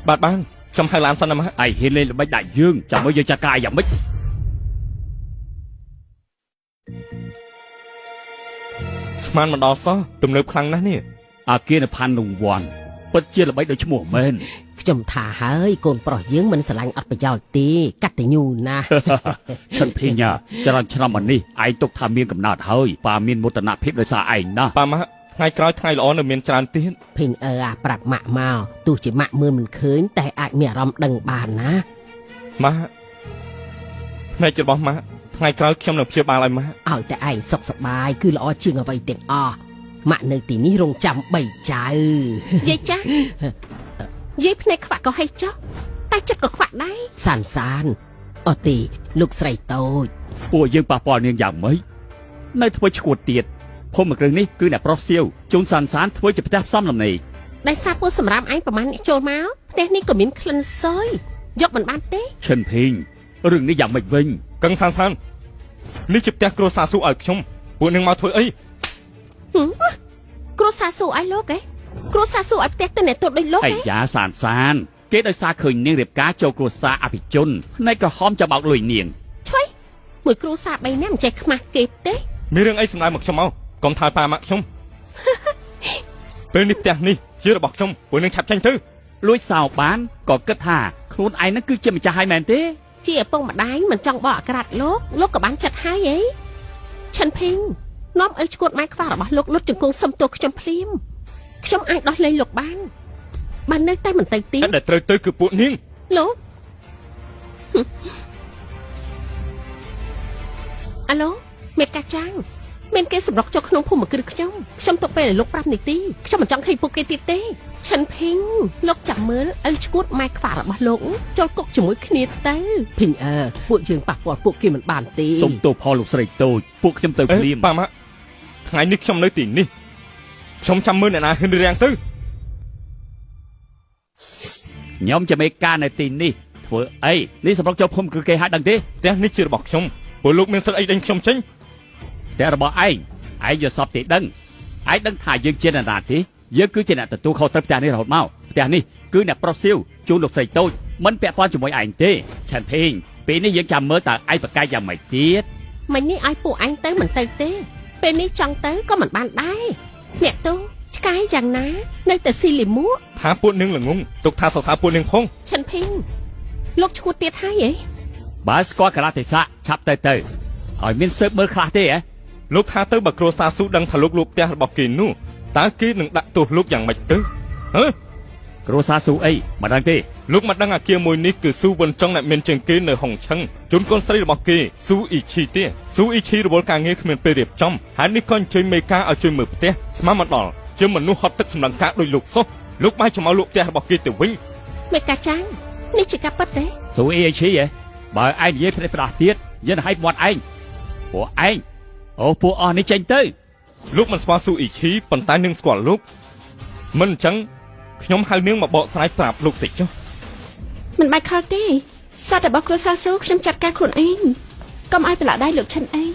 បាទបានខ្ញុំហៅឡានសិនណាម៉ា ឯងហ៊ានលេងល្បិចដាក់យើងចាំមើលយើងចាត់ការឯងយ៉ាងម៉េច ស្មានមិនដល់សោះទំនើបខ្លាំងណាស់នេះ អាគារនៅផានលងវ៉ាន់ពិតជាល្បីដូចឈ្មោះមែន ខ្ញុំថាហើយកូនប្រុសយើងមិនស្រឡាញ់អត់ប្រយោជន៍ទេកតញ្ញូណាស់ ឈិនភីញ៉ាច្រើនឆ្នាំមកនេះឯងទុកថាមានកំណត់ហើយប៉ាមានមោទនភាពដោយសារឯងណាស់ ប៉ាម៉ាក់ថ្ងៃក្រោយថ្ងៃល្អនៅមានច្រើនទៀត ភីងអឺអាប្រាប់ម៉ាក់មកទោះជាម៉ាក់មើលមិនឃើញតែអាចមានអារម្មណ៍ដឹងបានណា ម៉ាក់ភ្នែករបស់ម៉ាក់ថ្ងៃក្រោយខ្ញុំនឹងព្យាបាលឲ្យម៉ាក់ ឲ្យតែឯងសុខសប្បាយគឺល្អជាងអ្វីទាំងអស់ម៉ាក់នៅទីនេះរងចាំបីចៅ យាយចាស់យាយភ្នែកខ្វាក់ក៏ហីចុះតែចិត្តក៏ខ្វាក់ដែរ សានសានអត់ទេលោកស្រីតូច ពួកយើងប៉ះពាល់នាងយ៉ាងម៉េចនៅធ្វើឈួតទៀតភូមិគ្រឹះនេះគឺអ្នកប្រុសសៀវជូនសានសានធ្វើជាផ្ទះផ្សំលំនេ ដោយសារពួកសម្រាមឯងប្រហែលអ្នកចូលមកផ្ទះនេះក៏មានក្លិនស៊យយកមិនបានទេ ឈិនភីងរឿងនេះយ៉ាងម៉េចវិញ កឹងសានសាននេះជាផ្ទះគ្រួសារស៊ូឲ្យខ្ញុំពួកនឹងមកធ្វើអី ហឹមគ្រួសារស៊ូឲ្យលោកឯងគ្រួសារស៊ូឲ្យផ្ទះទៅអ្នកទោសដូចលោក អា ឯង យ៉ាសានសានគេដោយសារឃើញនាងរៀបការចូលគ្រួសារអភិជនផ្នែកក្រហមចាំបោកលុយនាង ឆ្វៃមួយគ្រួសារបីនាក់មិនចេះខ្មាស់គេទេ មានរឿងអីសម្ដៅមកខ្ញុំមកកុំថើប៉ាម៉ាក់ខ្ញុំពេលនេះផ្ទះនេះជារបស់ខ្ញុំពួកនឹងឆាប់ចេញទៅ លួចសោបានក៏គិតថាខ្លួនឯងហ្នឹងគឺជាម្ចាស់ហើយមែនទេ ជាឪពុកម្ដាយមិនចង់បកអាក្រាតលោកលោកក៏បានចិត្តហើយអីឈិនភីងនាំឲ្យឈួតម៉ែខ្វះរបស់លោកលុតជង្គង់សុំទោសខ្ញុំភ្លាមខ្ញុំអាចដោះលែងលោកបានបាននៅតែមិនទៅទៀត តែដែលត្រូវទៅគឺពួកនាង លោកហឹមអាឡូមេកាចាងមានគេសម្រុកចុះក្នុងភូមិគ្រឹះខ្ញុំខ្ញុំទុកពេលឲ្យលោក5នាទីខ្ញុំមិនចង់ឃើញពួកគេទៀតទេឈិនភីងលោកចាំមើលឲ្យឈួតម៉ែខ្វះរបស់លោកចូលគុកជាមួយគ្នាទៅ ភីងអឺពួកយើងប៉ះពាល់ពួកគេមិនបានទេ សូមទោសផលលោកស្រីតូចពួកខ្ញុំទៅ អេ ភ្លាម ប៉ាម៉ាក់ថ្ងៃនេះខ្ញុំនៅទីនេះខ្ញុំចាំមើលអ្នកណាហ៊ានរាំងទៅ ខ្ញុំជាមេការនៅទីនេះធ្វើអីនេះសម្រុកចូលភូមិគឺគេហាក់ដឹងទេ ផ្ទះនេះជារបស់ខ្ញុំពួកលោកមានសិទ្ធិអីដេញខ្ញុំចេញ តែរបស់ឯងឯងយកសពទេដឹងឯងដឹងថាយើងជាអ្នកណាទេយើងគឺជាអ្នកទទួលខុសត្រូវផ្ទះនេះរហូតមកផ្ទះនេះគឺអ្នកប្រុសសៀវជូនលោកស្រីតូចមិនពាក់ព័ន្ធជាមួយឯងទេឆាន់ភេងពេលនេះយើងចាំមើលតើឯងប្រកែកយ៉ាងម៉េចទៀត មិញនេះឲ្យពួកអញទៅមិនទៅទេពេលនេះចង់ទៅក៏មិនបានដែរអ្នកទោសឆ្កែយ៉ាងណា នៅតែស៊ីលីមួក ថាពួកនាងល្ងងទុកថាសរសើរពួកនាងផង ឈិនភីងលោកឈួតទៀតហើយហី បើស្គាល់កាលៈទេសៈឆាប់ទៅទៅឲ្យមានស៊ើបមើលខ្លះទេហ៎ លោកថាទៅបើគ្រួសារស៊ូដឹងថាលោកលួចផ្ទះរបស់គេនោះតើគេនឹងដាក់ទោសលោកយ៉ាងម៉េចទៅហ៎ គ្រួសារស៊ូអីមិនដឹងទេ លោកមិនដឹងអាគារមួយនេះគឺស៊ូវិនចុងអ្នកមានជាងគេនៅហុងឆឹងជូនកូនស្រីរបស់គេស៊ូអ៊ីឈីទេស៊ូអ៊ីឈីរវល់ការងារគ្មានពេលរៀបចំហើយនេះក៏អញ្ជើញមេការឲ្យជួយមើលផ្ទះស្មានមកដល់ជាមនុស្សហត់ទឹកសម្លឹងកាកដោយលោកសុះលោកបែរជាមកលក់ផ្ទះរបស់គេទៅវិញ មេកាចាងនេះជាការពិតទេ ស៊ូអីអីឈីហ៎បើឯងនិយាយផ្ដេសផ្ដាស់ទៀតយើងនឹងឲ្យមាត់ឯងពួកឯងអូពួកអស់នេះចេញទៅ លោកមិនស្គាល់ស៊ូអ៊ីឈីប៉ុន្តែនាងស្គាល់លោកមិនអញ្ចឹងខ្ញុំហៅនាងមកបកស្រាយប្រាប់លោកតិចចុះ មិនបាច់ខលទេសត្វរបស់គ្រួសារស៊ូខ្ញុំចាត់ការខ្លួនឯងកុំឲ្យប្រឡាក់ដៃលោកឈិនអី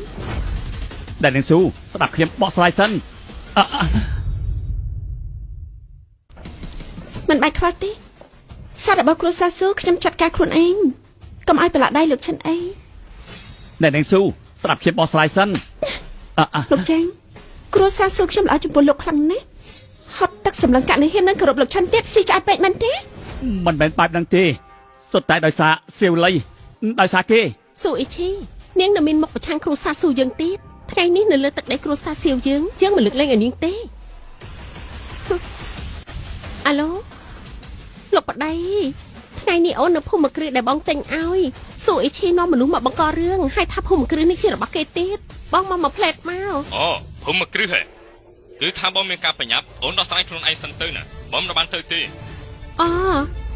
ដែលនាងស៊ូស្ដាប់ខ្ញុំបកស្រាយសិនអ่ะ មិនបាច់ខ្វល់ទេសត្វរបស់គ្រួសារស៊ូខ្ញុំចាត់ការខ្លួនឯងកុំឲ្យប្រឡាក់ដៃលោកឈិនអី អ្នកនាងស៊ូស្ដាប់ខ្ញុំបកស្រាយសិនអ่ะ លោកចាងគ្រួសារស៊ូខ្ញុំល្អចំពោះលោកខ្លាំងណាស់ហត់ទឹកសម្លឹងកាក់នេះហ៊ាននឹងគោរពលោកឈិនទៀតស៊ីឆ្អែតពេកមែនទេ មិនមែនបែបហ្នឹងទេសុទ្ធតែដោយសារសៀវលីដោយសារគេ ស៊ូអ៊ីឈីនាងនៅមានមុខប្រឆាំងគ្រួសារស៊ូយើងទៀតថ្ងៃនេះនៅលើទឹកដីគ្រួសារសៀវយើងយើងមិនលើកលែងឲ្យនាងទេហឹមអាឡូលោកប្តីថ្ងៃនេះអូននៅភូមិគ្រឹះដែលបងទិញឲ្យស៊ូអ៊ីឈីនាំមនុស្សមកបង្ករឿងហើយថាភូមិគ្រឹះនេះជារបស់គេទៀតបងមកមកផ្លែតមក អូភូមិគ្រឹះហ៎គឺថាបងមានការប្រញាប់អូនដោះស្រាយខ្លួនឯងសិនទៅណាបងមិនបានទៅទេ អូ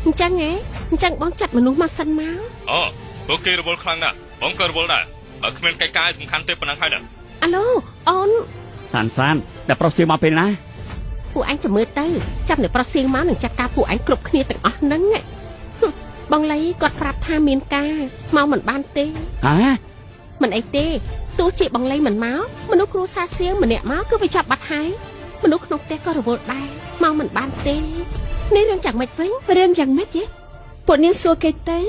អញ្ចឹងហ៎អញ្ចឹងបងចាត់មនុស្សមកសិនមក អូពួកគេរវល់ខ្លាំងណាស់បងក៏រវល់ដែរបើគ្មានកិច្ចការសំខាន់ទេប៉ុណ្ណឹងហើយណា អាឡូអូន សានសានដែលប្រុសសៀវមកពេលណា ពួកឯងចាំមើលទៅចាប់នៅប្រុសសៀងមកនឹងចាត់ការពួកឯងគ្រប់គ្នាទាំងអស់ហ្នឹងហឹមបងលីគាត់ប្រាប់ថាមានការមកមិនបានទេ ហា មិនអីទេទោះជាបងលីមិនមកមនុស្សគ្រួសារសៀងម្នាក់មកគឺវាចាប់បាត់ហើយមនុស្សក្នុងផ្ទះក៏រវល់ដែរមកមិនបានទេនេះរឿងចាំម៉េចវិញ រឿងយ៉ាងម៉េចទេពួកនាងសួរគេទៅ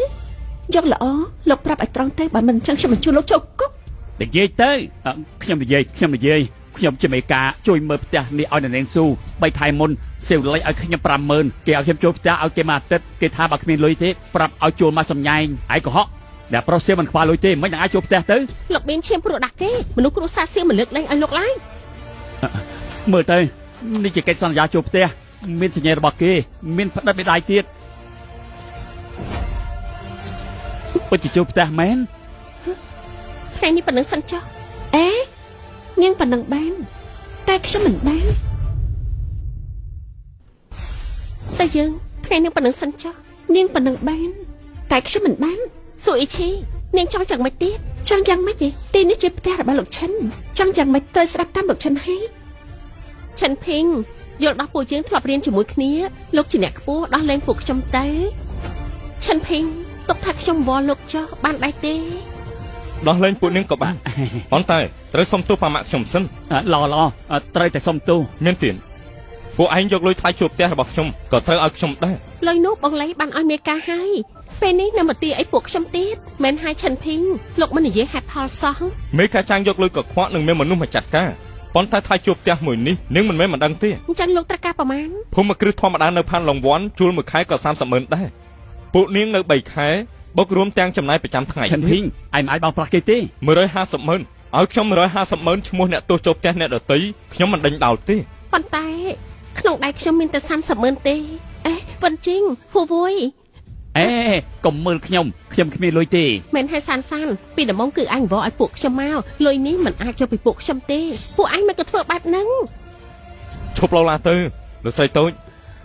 យកល្អលោកប្រាប់ឲ្យត្រង់ទៅបើមិនអញ្ចឹងខ្ញុំបញ្ជូនលោកចូលគុក និយាយទៅអ่ะខ្ញុំនិយាយខ្ញុំនិយាយខ្ញុំជាមេការជួយមើលផ្ទះនេះឲ្យអ្នកនាងស៊ូ3ខែមុនសៀវលីឲ្យខ្ញុំ50000គេឲ្យខ្ញុំចូលផ្ទះឲ្យគេមួយអាទិត្យគេថាបើគ្មានលុយទេប្រាប់ឲ្យជួលមកសំញែងឯងកុហកដែលប្រុសសៀវមិនខ្វល់លុយទេមិននឹងអាចចូលផ្ទះទៅ លោកមានឈាមព្រោះដាក់គេមនុស្សគ្រួសារសៀងមិនលើកលែងឲ្យលោកឡើយ មើលទៅនេះជាកិច្ចសន្យាចូលផ្ទះមានសញ្ញារបស់គេ មានផ្ដិតមេដៃទៀតពិតជាចូលផ្ទះមែន ថ្ងៃនេះប៉ុណ្ណឹងសិនចុះ អេនាងប៉ុណ្ណឹងបាន តែខ្ញុំមិនបាន តែយើងថ្ងៃនេះប៉ុណ្ណឹងសិនចុះ នាងប៉ុណ្ណឹងបាន តែខ្ញុំមិនបាន ស៊ូអ៊ីឈីនាងចង់យ៉ាងម៉េចទៀត ចង់យ៉ាងម៉េចទេទីនេះជាផ្ទះរបស់លោកឈិនចង់យ៉ាងម៉េចត្រូវស្ដាប់តាមលោកឈិនហើយ ឆិនភីងយល់ដល់ពួកយើងធ្លាប់រៀនជាមួយគ្នាលោកជាអ្នកខ្ពស់ដោះលែងពួកខ្ញុំទៅឆិនភីងទុកថាខ្ញុំវល់លោកចោះបានដែរទេ ដោះលែងពួកនាងក៏បានប៉ុន្តែត្រូវសុំទោសប៉ាម៉ាក់ខ្ញុំសិន ល្អល្អត្រូវតែសុំទោស មានទៀតពួកឯងយកលុយថ្លៃជួបផ្ទះរបស់ខ្ញុំក៏ត្រូវឲ្យខ្ញុំដែរ លុយនោះបងលៃបានឲ្យមេការហើយពេលនេះនៅមកទាអីពួកខ្ញុំទៀតមិនហើយឆិនភីងលោកមិននិយាយហេតុផលសោះ មេការចាងយកលុយកខ្វក់នឹងមានមនុស្សមកចាត់ការប៉ុន្តែថ្លៃជួបផ្ទះមួយនេះនាងមិនមែនមិនដឹងទេ អញ្ចឹងលោកត្រូវការប្រមាណ ភូមិគ្រឹះធម្មតានៅផានឡុងវ៉ាន់ជួលមួយខែក៏30ម៉ឺនដែរពួកនាងនៅ3ខែបុករួមទាំងចំណាយប្រចាំថ្ងៃ ឈិនភីងឯងមិនអាចបោកប្រាស់គេទេ 150ម៉ឺនឲ្យខ្ញុំ150ម៉ឺនឈ្មោះអ្នកទោសចូលផ្ទះអ្នកដតីខ្ញុំមិនដេញដោលទេ ប៉ុន្តែក្នុងដៃខ្ញុំមានតែ30ម៉ឺនទេអេវិនជីងហ្វូវួយ អេកុំមើលខ្ញុំខ្ញុំគ្មានលុយទេ មិនហើយសានសានពីដំបូងគឺអញវល់ឲ្យពួកខ្ញុំមកលុយនេះមិនអាចយកពីពួកខ្ញុំទេពួកអញមិនក៏ធ្វើបែបហ្នឹង ឈប់ឡូឡាទៅលោកស្រីតូច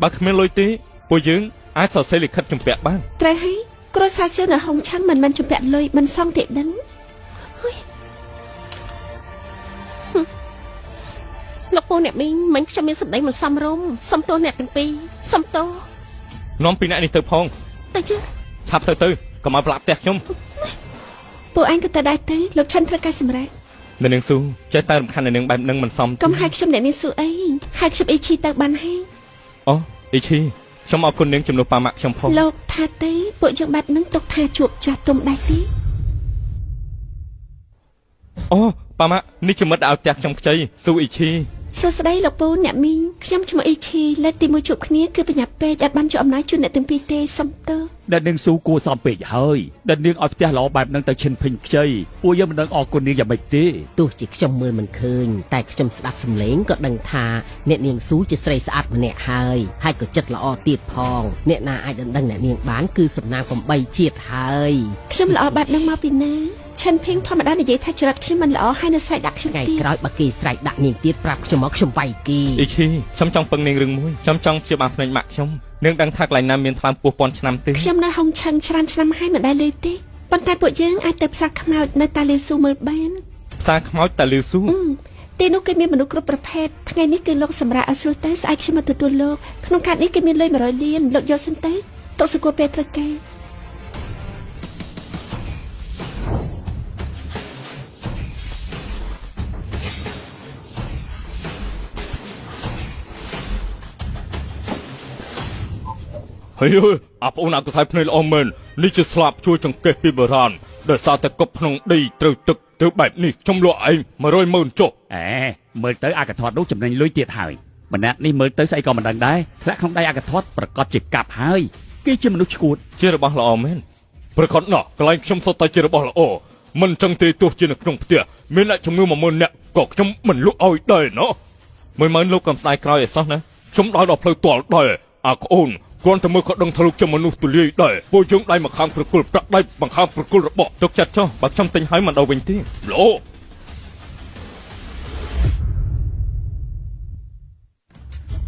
បើគ្មានលុយទេពួកយើងអាចសរសេរលិខិតជំពាក់បាន ត្រូវហើយគ្រួសារសៀវនៅហុងឆាំងមិនមែនជំពាក់លុយមិនសងទេដឹង លោកពូអ្នកមីងមិញខ្ញុំមានសម្ដីមិនសមរម្យសុំទោសអ្នកទាំងពីរសុំទោស នាំពីអ្នកនេះទៅផង ទៅជើ ឆាប់ទៅទៅកុំឲ្យប្រឡាក់ផ្ទះខ្ញុំ ពួកឯងក៏ទៅដែរទៅលោកឈិនត្រូវការសម្រេច នៅនាងស៊ូចេះតែរំខាននៅនាងបែបនឹងមិនសម កុំហៅខ្ញុំអ្នកនាងស៊ូអីហៅខ្ញុំអ៊ីឈីទៅបានហើយ អូអ៊ីឈីខ្ញុំអរគុណនាងជំនួសប៉ាម៉ាក់ខ្ញុំផង លោកថាទេពួកយើងបែបហ្នឹងទុកថាជួបចាស់ទុំដែរទេ អូប៉ាម៉ាក់នេះជាមិត្តដែលឲ្យផ្ទះខ្ញុំខ្ចីស៊ូអ៊ីឈី សួស្តីលោកពូអ្នកមីងខ្ញុំឈ្មោះអ៊ីឈីលើកទីមួយជួបគ្នាគឺបញ្ញាពេកអត់បានជួបអំណាចជូនអ្នកទាំងពីរទេសុំទោស ដែលនាងស៊ូគួរសមពេកហើយដែលនាងឲ្យផ្ទះល្អបែបហ្នឹងទៅឈិនភីងខ្ចីពួកយើងមិនដឹងអរគុណនាងយ៉ាងម៉េចទេ ទោះជាខ្ញុំមើលមិនឃើញតែខ្ញុំស្ដាប់សំឡេងក៏ដឹងថាអ្នកនាងស៊ូជាស្រីស្អាតម្នាក់ហើយហើយក៏ចិត្តល្អទៀតផងអ្នកណាអាចដណ្ដឹងអ្នកនាងបានគឺសំណាង8ជាតិហើយ ខ្ញុំល្អបែបហ្នឹងមកពីណាឈិនភីងធម្មតានិយាយថាចរិតខ្ញុំមិនល្អហើយនៅស្រែកដាក់ខ្ញុំ ថ្ងៃ ទៀត ក្រោយបើគេស្រែកដាក់នាងទៀតប្រាប់ខ្ញុំមកខ្ញុំវាយគេ អ៊ីឈីខ្ញុំចង់ពឹងនាងរឿងមួយខ្ញុំចង់ព្យាបាលភ្នែកម៉ាក់ខ្ញុំនាងដឹងថាកន្លែងណាមានថ្លើមពោះពាន់ឆ្នាំទេ ខ្ញុំនៅហុងឆឹងច្រើនឆ្នាំហើយមិនដែលលឺទេប៉ុន្តែពួកយើងអាចទៅផ្សារខ្មោចនៅតាលាវស៊ូមើលបាន ផ្សារខ្មោចតាលីវស៊ូ អឺ ទីនោះគេមានមនុស្សគ្រប់ប្រភេទថ្ងៃនេះគឺលោកសម្រាប់ឲ្យស្រួលទៅស្អែកខ្ញុំមកទទួលលោកក្នុងកាតនេះគេមានលុយ100លានលោកយកសិនទៅទុកសកលពេលត្រូវការ ហើយអើយអាប្អូនអាកសែភ្នែកល្អមែននេះជាស្លាបជួយចង្កេះពីបុរាណដោយសារតែកប់ក្នុងដីត្រូវទឹកទៅបែបនេះខ្ញុំលក់ឯង100ម៉ឺនចុះ អេមើលទៅអាកធាត់នោះចំណេញលុយទៀតហើយម្នាក់នេះមើលទៅស្អីក៏មិនដឹងដែរធ្លាក់ក្នុងដៃអាកធាត់ប្រកាសជាកាប់ហើយគេជាមនុស្សឈួត ជារបស់ល្អមែនប្រកាសណាស់កន្លែងខ្ញុំសុទ្ធតែជារបស់ល្អមិនចឹងទេទោះជានៅក្នុងផ្ទះមានអ្នកជំងឺ10000នាក់ក៏ខ្ញុំមិនលក់ឲ្យដែរណោះ10000លោកកំស្ដាយក្រោយឲ្យសោះណាខ្ញុំដើរដល់ផ្លូវទាល់ដែរអាក្អូនគ្រាន់តែមើលក៏ដឹងថាលោកជាមនុស្សទូលាយដែរពួកយើងដៃមកខាងប្រគល់ប្រាក់ដៃមកខាងប្រគល់របស់ទុកចិត្តចុះបើខ្ញុំទិញហើយមិនដល់វិញទេល្អ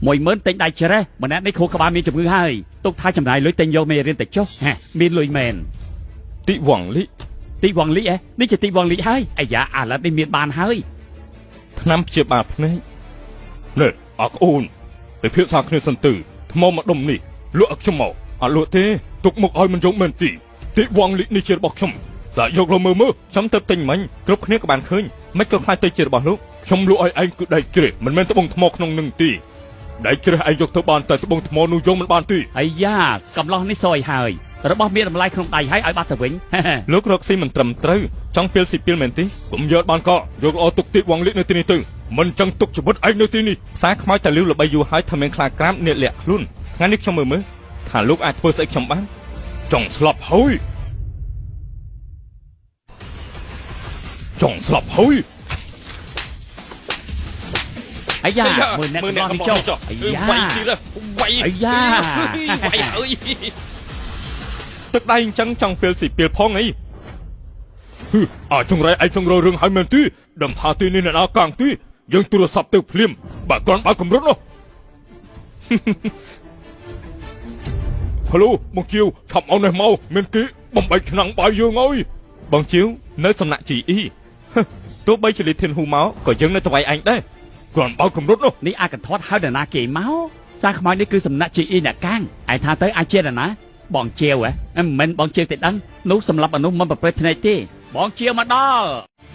10000ទិញដៃច្រេះម្នាក់នេះខួរក្បាលមានជំងឺហើយទុកថាចំណាយលុយទិញយកមេរៀនទៅចុះហាមានលុយមែន ទីវងលី ទីវងលីអេនេះជាទីវងលីហើយអាយ៉ាអាឡិតនេះមានបានហើយ ថ្នាំព្យាបាលភ្នែកនេះអាក្អូនពិភាក្សាគ្នាសិនទៅថ្មមួយដុំនេះលក់ឲ្យខ្ញុំមកអត់លក់ទេទុកមកឲ្យមិនយកមែនទីទីវងលីនេះជារបស់ខ្ញុំសាកយកលមើលមើលខ្ញុំទៅទិញមិញគ្រប់គ្នាក៏បានឃើញមិនក៏ខ្លាចទៅជារបស់លោកខ្ញុំលក់ឲ្យឯងគឺដែកជ្រេះមិនមែនត្បូងថ្មក្នុងនឹងទីដែកជ្រេះឯងយកទៅបានតែត្បូងថ្មនោះយកមិនបានទេ អាយ៉ាកំឡោះនេះសយហើយរបស់មានតម្លៃក្នុងដៃហើយឲ្យបាត់ទៅវិញ លោករកស៊ីមិនត្រឹមត្រូវចង់ពីលស៊ីពីលមែនទេកុំយកបានកយកល្អទុកទីវងលីនៅទីនេះទៅមិនចង់ទុកជីវិតឯងនៅទីនេះផ្សារខ្មោចតាលីវល្បីយូរហើយថាមានខ្លាក្រាមអ្នកលាក់ខ្លួនថ្ងៃនេះខ្ញុំមើលមើលថាលោកអាចធ្វើស្អីខ្ញុំបានចង់ស្លាប់ហើយចង់ស្លាប់ហើយ អាយ៉ាមើលអ្នកកំឡោះនេះចុះអាយ៉ា វាយទៀតវាយ អាយ៉ា វាយហើយទឹកដៃអញ្ចឹងចង់ពេលស៊ីពេលផងអីហឺអាចងរៃឯងចង់រករឿងហើយមែនទេដឹងថាទីនេះអ្នកណាកាងទីយើងទូរស័ព្ទទៅភ្លាមបើគ្រាន់បើកម្រិតនោះ ហៅឡូបងជាវឆាប់មកនេះមកមានគេបំបីឆ្នាំងបាយយើងហើយបងជាវនៅសំណាក់ GE ហឹទោះបីជាលីធានហ៊ូមកក៏យើងនៅតវៃឯងដែរគ្រាន់បើកម្រិតនោះ នេះអាកន្ធាត់ហើយនរណាគេមកសារខ្មោចនេះគឺសំណាក់ជាអ៊ីអ្នកកាងឯងថាទៅអាចជានរណាបងជាវហ៎មិនមែនបងជាវទេដឹងនោះសម្រាប់មនុស្សមិនប្រព្រឹត្តភ្នែកទេបងជាវមកដល់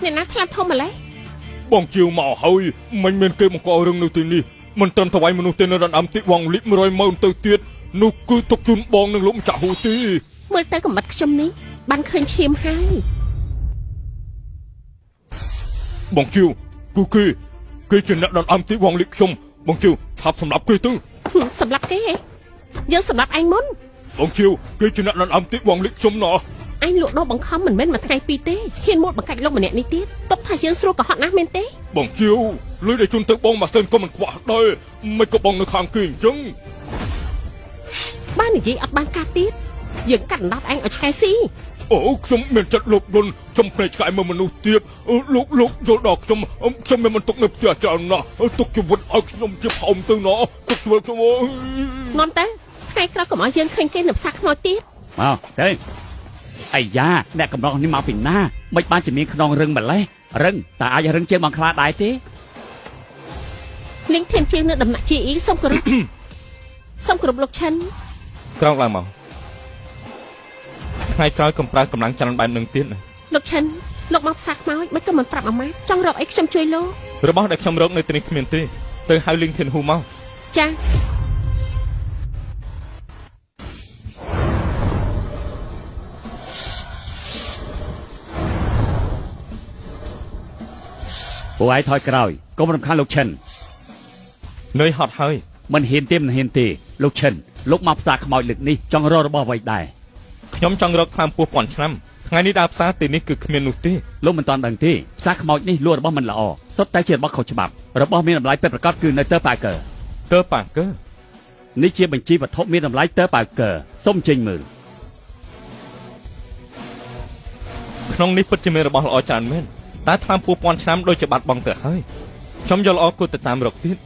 អ្នកណាខ្លាធំម្លេះ បងជាវមកហើយមិនមានគេបង្ករឿងនៅទីនេះមិនត្រឹមថ្វាយមនុស្សទេនៅដណ្ដើមទីវងលិ100ម៉ឺនទៅទៀតនោះគឺទុកជូនបងនឹងលោកម្ចាស់ហ៊ូទី មើលទៅកំបិតខ្ញុំនេះបានឃើញឈាមហើយ បងជាវគឺគេគេជាអ្នកដណ្ដើមទីវងលិខ្ញុំបងជាវឆាប់សម្លាប់គេទៅ ហឹមសម្លាប់គេហ៎យើងសម្លាប់ឯងមុន បងជាវគេជាអ្នកដណ្ដើមទីវងលិខ្ញុំណោះ ឯងលក់ដូរបង្ខំមិនមែនមួយថ្ងៃពីរទេហ៊ានមួតបង្កាច់លោកម្នាក់នេះទៀតទុកថាយើងស្រួលកុហកណាស់មែនទេ បងជាវលុយដែលជូនទៅបងមួយសិនក៏មិនខ្វះដែរមិនក៏បងនៅខាងគេអញ្ចឹង បើនិយាយអត់បានការទៀតយើងកាត់អណ្ដាតឯងឲ្យឆ្កែស៊ី អូខ្ញុំមានចិត្តលោភលន់ខ្ញុំភ្នែកឆ្កែមើលមនុស្សទៀតលោកលោកយល់ដល់ខ្ញុំខ្ញុំមានបន្ទុកនៅផ្ទះច្រើនណាស់ទុកជីវិតឲ្យខ្ញុំជាផោមទៅណោះទុកជីវិតខ្ញុំអើយ នាំទៅថ្ងៃក្រោយកុំឲ្យយើងឃើញគេនៅផ្សារខ្មោចទៀត មកទៅអាយ៉ាអ្នកកំឡោះនេះមកពីណាមិនបានជាមានខ្នងរឹងម្លេះរឹងតើអាចរឹងជាងបងខ្លាដែរទេ លីងធានជាងនៅដំណាក់ GE សូមគោរព សូមគោរពលោកឈិន ក្រោកឡើងមកថ្ងៃក្រោយកុំប្រើកម្លាំងច្រើនបែបនឹងទៀតណា លោកឈិនលោកមកផ្សារខ្មោចមិនក៏មិនប្រាប់អាម៉ាចង់រកអីខ្ញុំជួយលោក របស់ដែលខ្ញុំរកនៅទីនេះគ្មានទេទៅហៅលីងធានហ៊ូមក ចា ពួកឯងថយក្រោយកុំរំខានលោកឈិន នឿយហត់ហើយ មិនហ៊ានទេមិនហ៊ានទេលោកឈិនលោកមកផ្សារខ្មោចលើកនេះចង់រករបស់អ្វីដែរ ខ្ញុំចង់រកថ្នាំពោះពាន់ឆ្នាំថ្ងៃនេះដើរផ្សារទីនេះគឺគ្មាននោះទេ លោកមិនតាន់ដឹងទេផ្សារខ្មោចនេះលក់របស់មិនល្អសុទ្ធតែជារបស់ខុសច្បាប់របស់មានតម្លៃពិតប្រាកដគឺនៅទើប៉ាកើ ទើប៉ាកើ នេះជាបញ្ជីវត្ថុមានតម្លៃទើប៉ាកើសូមអញ្ជើញមើល ក្នុងនេះពិតជាមានរបស់ល្អច្រើនមែនតែថ្នាំពោះពាន់ឆ្នាំដូចជាបាត់បង់ទៅហើយខ្ញុំយល់ល្អគួរទៅតាមរកទៀត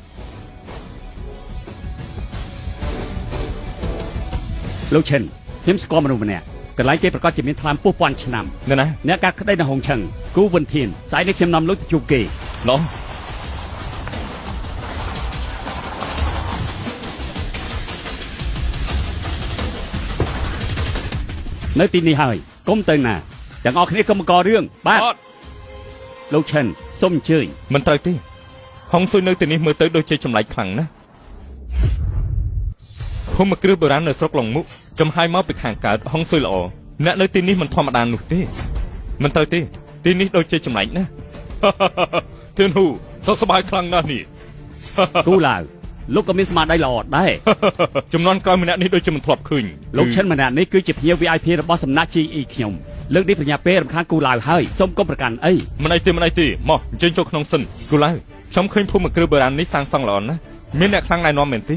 លោកឈិនខ្ញុំស្គាល់មនុស្សម្នាក់កន្លែងគេប្រកាសជាមានថ្នាំពោះពាន់ឆ្នាំ នៅណា អ្នកកាត់ក្តីនៅហុងឆឹងគូវិនធានស្អែកនេះខ្ញុំនាំលោកទៅជួបគេ ល្អ នៅទីនេះហើយកុំទៅណាទាំងអស់គ្នាកុំបង្ករឿងបាទ អត់ លោកឈិនសូមអញ្ជើញ មិនត្រូវទេហុងស៊ុយនៅទីនេះមើលទៅដូចជាចម្លែកខ្លាំងណាស់ភូមិគ្រឹះបុរាណនៅស្រុកឡុងមុកចំហាយមកពីខាងកើតហុងស៊ុយល្អអ្នកនៅទីនេះមិនធម្មតានោះទេមិនត្រូវទេទីនេះដូចជាចម្លែកណាស់ ធានហ៊ូសុខសប្បាយខ្លាំងណាស់នេះ គូឡាវលោកក៏មានស្មារតីល្អដែរ ចំនួនក្រោយម្នាក់នេះដូចជាមិនធ្លាប់ឃើញ លោកឈិនម្នាក់នេះគឺជាភ្ញៀវ VIP របស់សំណាក់ GE ខ្ញុំលើកនេះប្រញាប់ពេលរំខានគូឡាវហើយសូមកុំប្រកាន់អី មិនអីទេមិនអីទេមកអញ្ជើញចូលក្នុងសិនគូឡាវខ្ញុំឃើញភូមិគ្រឹះបុរាណនេះសាងសង់ល្អណាស់មានអ្នកខ្លាំងណែនាំមែនទេ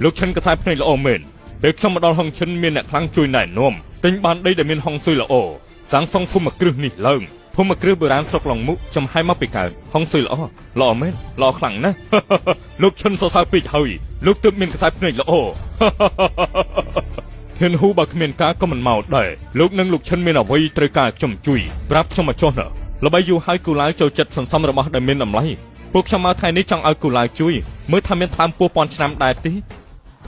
លោកឈិនកសែភ្នែកល្អមែនពេលខ្ញុំមកដល់ហុងឈិនមានអ្នកខ្លាំងជួយណែនាំទិញបានដីដែលមានហុងស៊ុយល្អសាងសង់ភូមិគ្រឹះនេះឡើងភូមិគ្រឹះបុរាណស្រុកឡុងមុកចំហាយមកពីកើតហុងស៊ុយល្អល្អមែនល្អខ្លាំងណាស់ លោកឈិនសរសើរពេកហើយលោកទើបមានកសែភ្នែកល្អ ធានហ៊ូបើគ្មានការក៏មិនមកដែរលោកនិងលោកឈិនមានអ្វីត្រូវការខ្ញុំជួយប្រាប់ខ្ញុំមកចុះណាល្បីយូរហើយគូឡាវចូលចិត្តសន្សំរបស់ដែលមានតម្លៃពួកខ្ញុំមកថ្ងៃនេះចង់ឲ្យគូឡាវជួយមើលថាមានថ្លើមពោះពាន់ឆ្នាំដែរទេ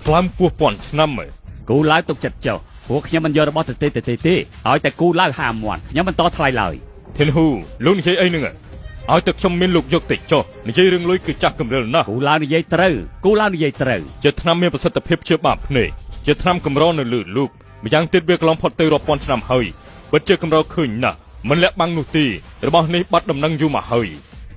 ថ្លើមពោះពាន់ឆ្នាំហ៎ គូឡាវទុកចិត្តចុះព្រោះខ្ញុំមិនយករបស់ទៅទេទៅទេទេឲ្យតែគូឡាវហាមមាត់ខ្ញុំមិនតថ្លៃឡើយ ធានហ៊ូលោកនិយាយអីនឹងឲ្យតែខ្ញុំមានលោកយកតិចចុះនិយាយរឿងលុយគឺចាស់កម្រិលណាស់ គូឡាវនិយាយត្រូវគូឡាវនិយាយត្រូវ ជាថ្នាំមានប្រសិទ្ធភាពជាបាបភ្នែកជាថ្នាំកម្រនៅលើលោកម្យ៉ាងទៀតវាកន្លងផុតទៅរាប់ពាន់ឆ្នាំហើយពិតជាកម្រឃើញណាស់មិនលាក់បាំងនោះទេរបស់នេះបាត់ដំណឹងយូរមកហើយ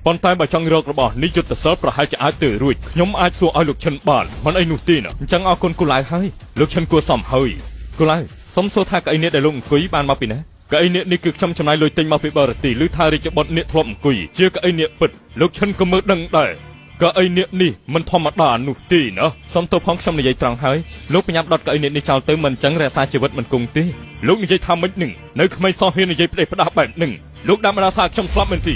ប៉ុន្តែបើចង់រករបស់នេះយុទ្ធសិលប្រហែលជាអាចទៅរួចខ្ញុំអាចសួរឲ្យលោកឈិនបានមិនអីនោះទេណាអញ្ចឹងអរគុណគូឡាវហើយលោកឈិនគួរសមហើយគូឡាវសុំសួរថាកៅអីនេះដែលលោកអង្គុយបានមកពីណាកៅអីនេះគឺខ្ញុំចំណាយលុយទិញមកពីបរទេសឬថារាជបុត្រនេះធ្លាប់អង្គុយជាកៅអីនេះពិតលោកឈិនក៏មើលដឹងដែរកៅអីនេះនេះមិនធម្មតានោះទេណាសុំទោសផងខ្ញុំនិយាយត្រង់ហើយលោកប្រញាប់ដុតកៅអីនេះចោលទៅមិនអញ្ចឹងរក្សាជីវិតមិនគង់ទេលោកនិយាយថាម៉េចនឹងនៅក្មេងសោះហ៊ាននិយាយផ្ដេសផ្ដាស់បែបនឹងលោកដាក់បណ្ដាសាខ្ញុំស្លាប់មែនទេ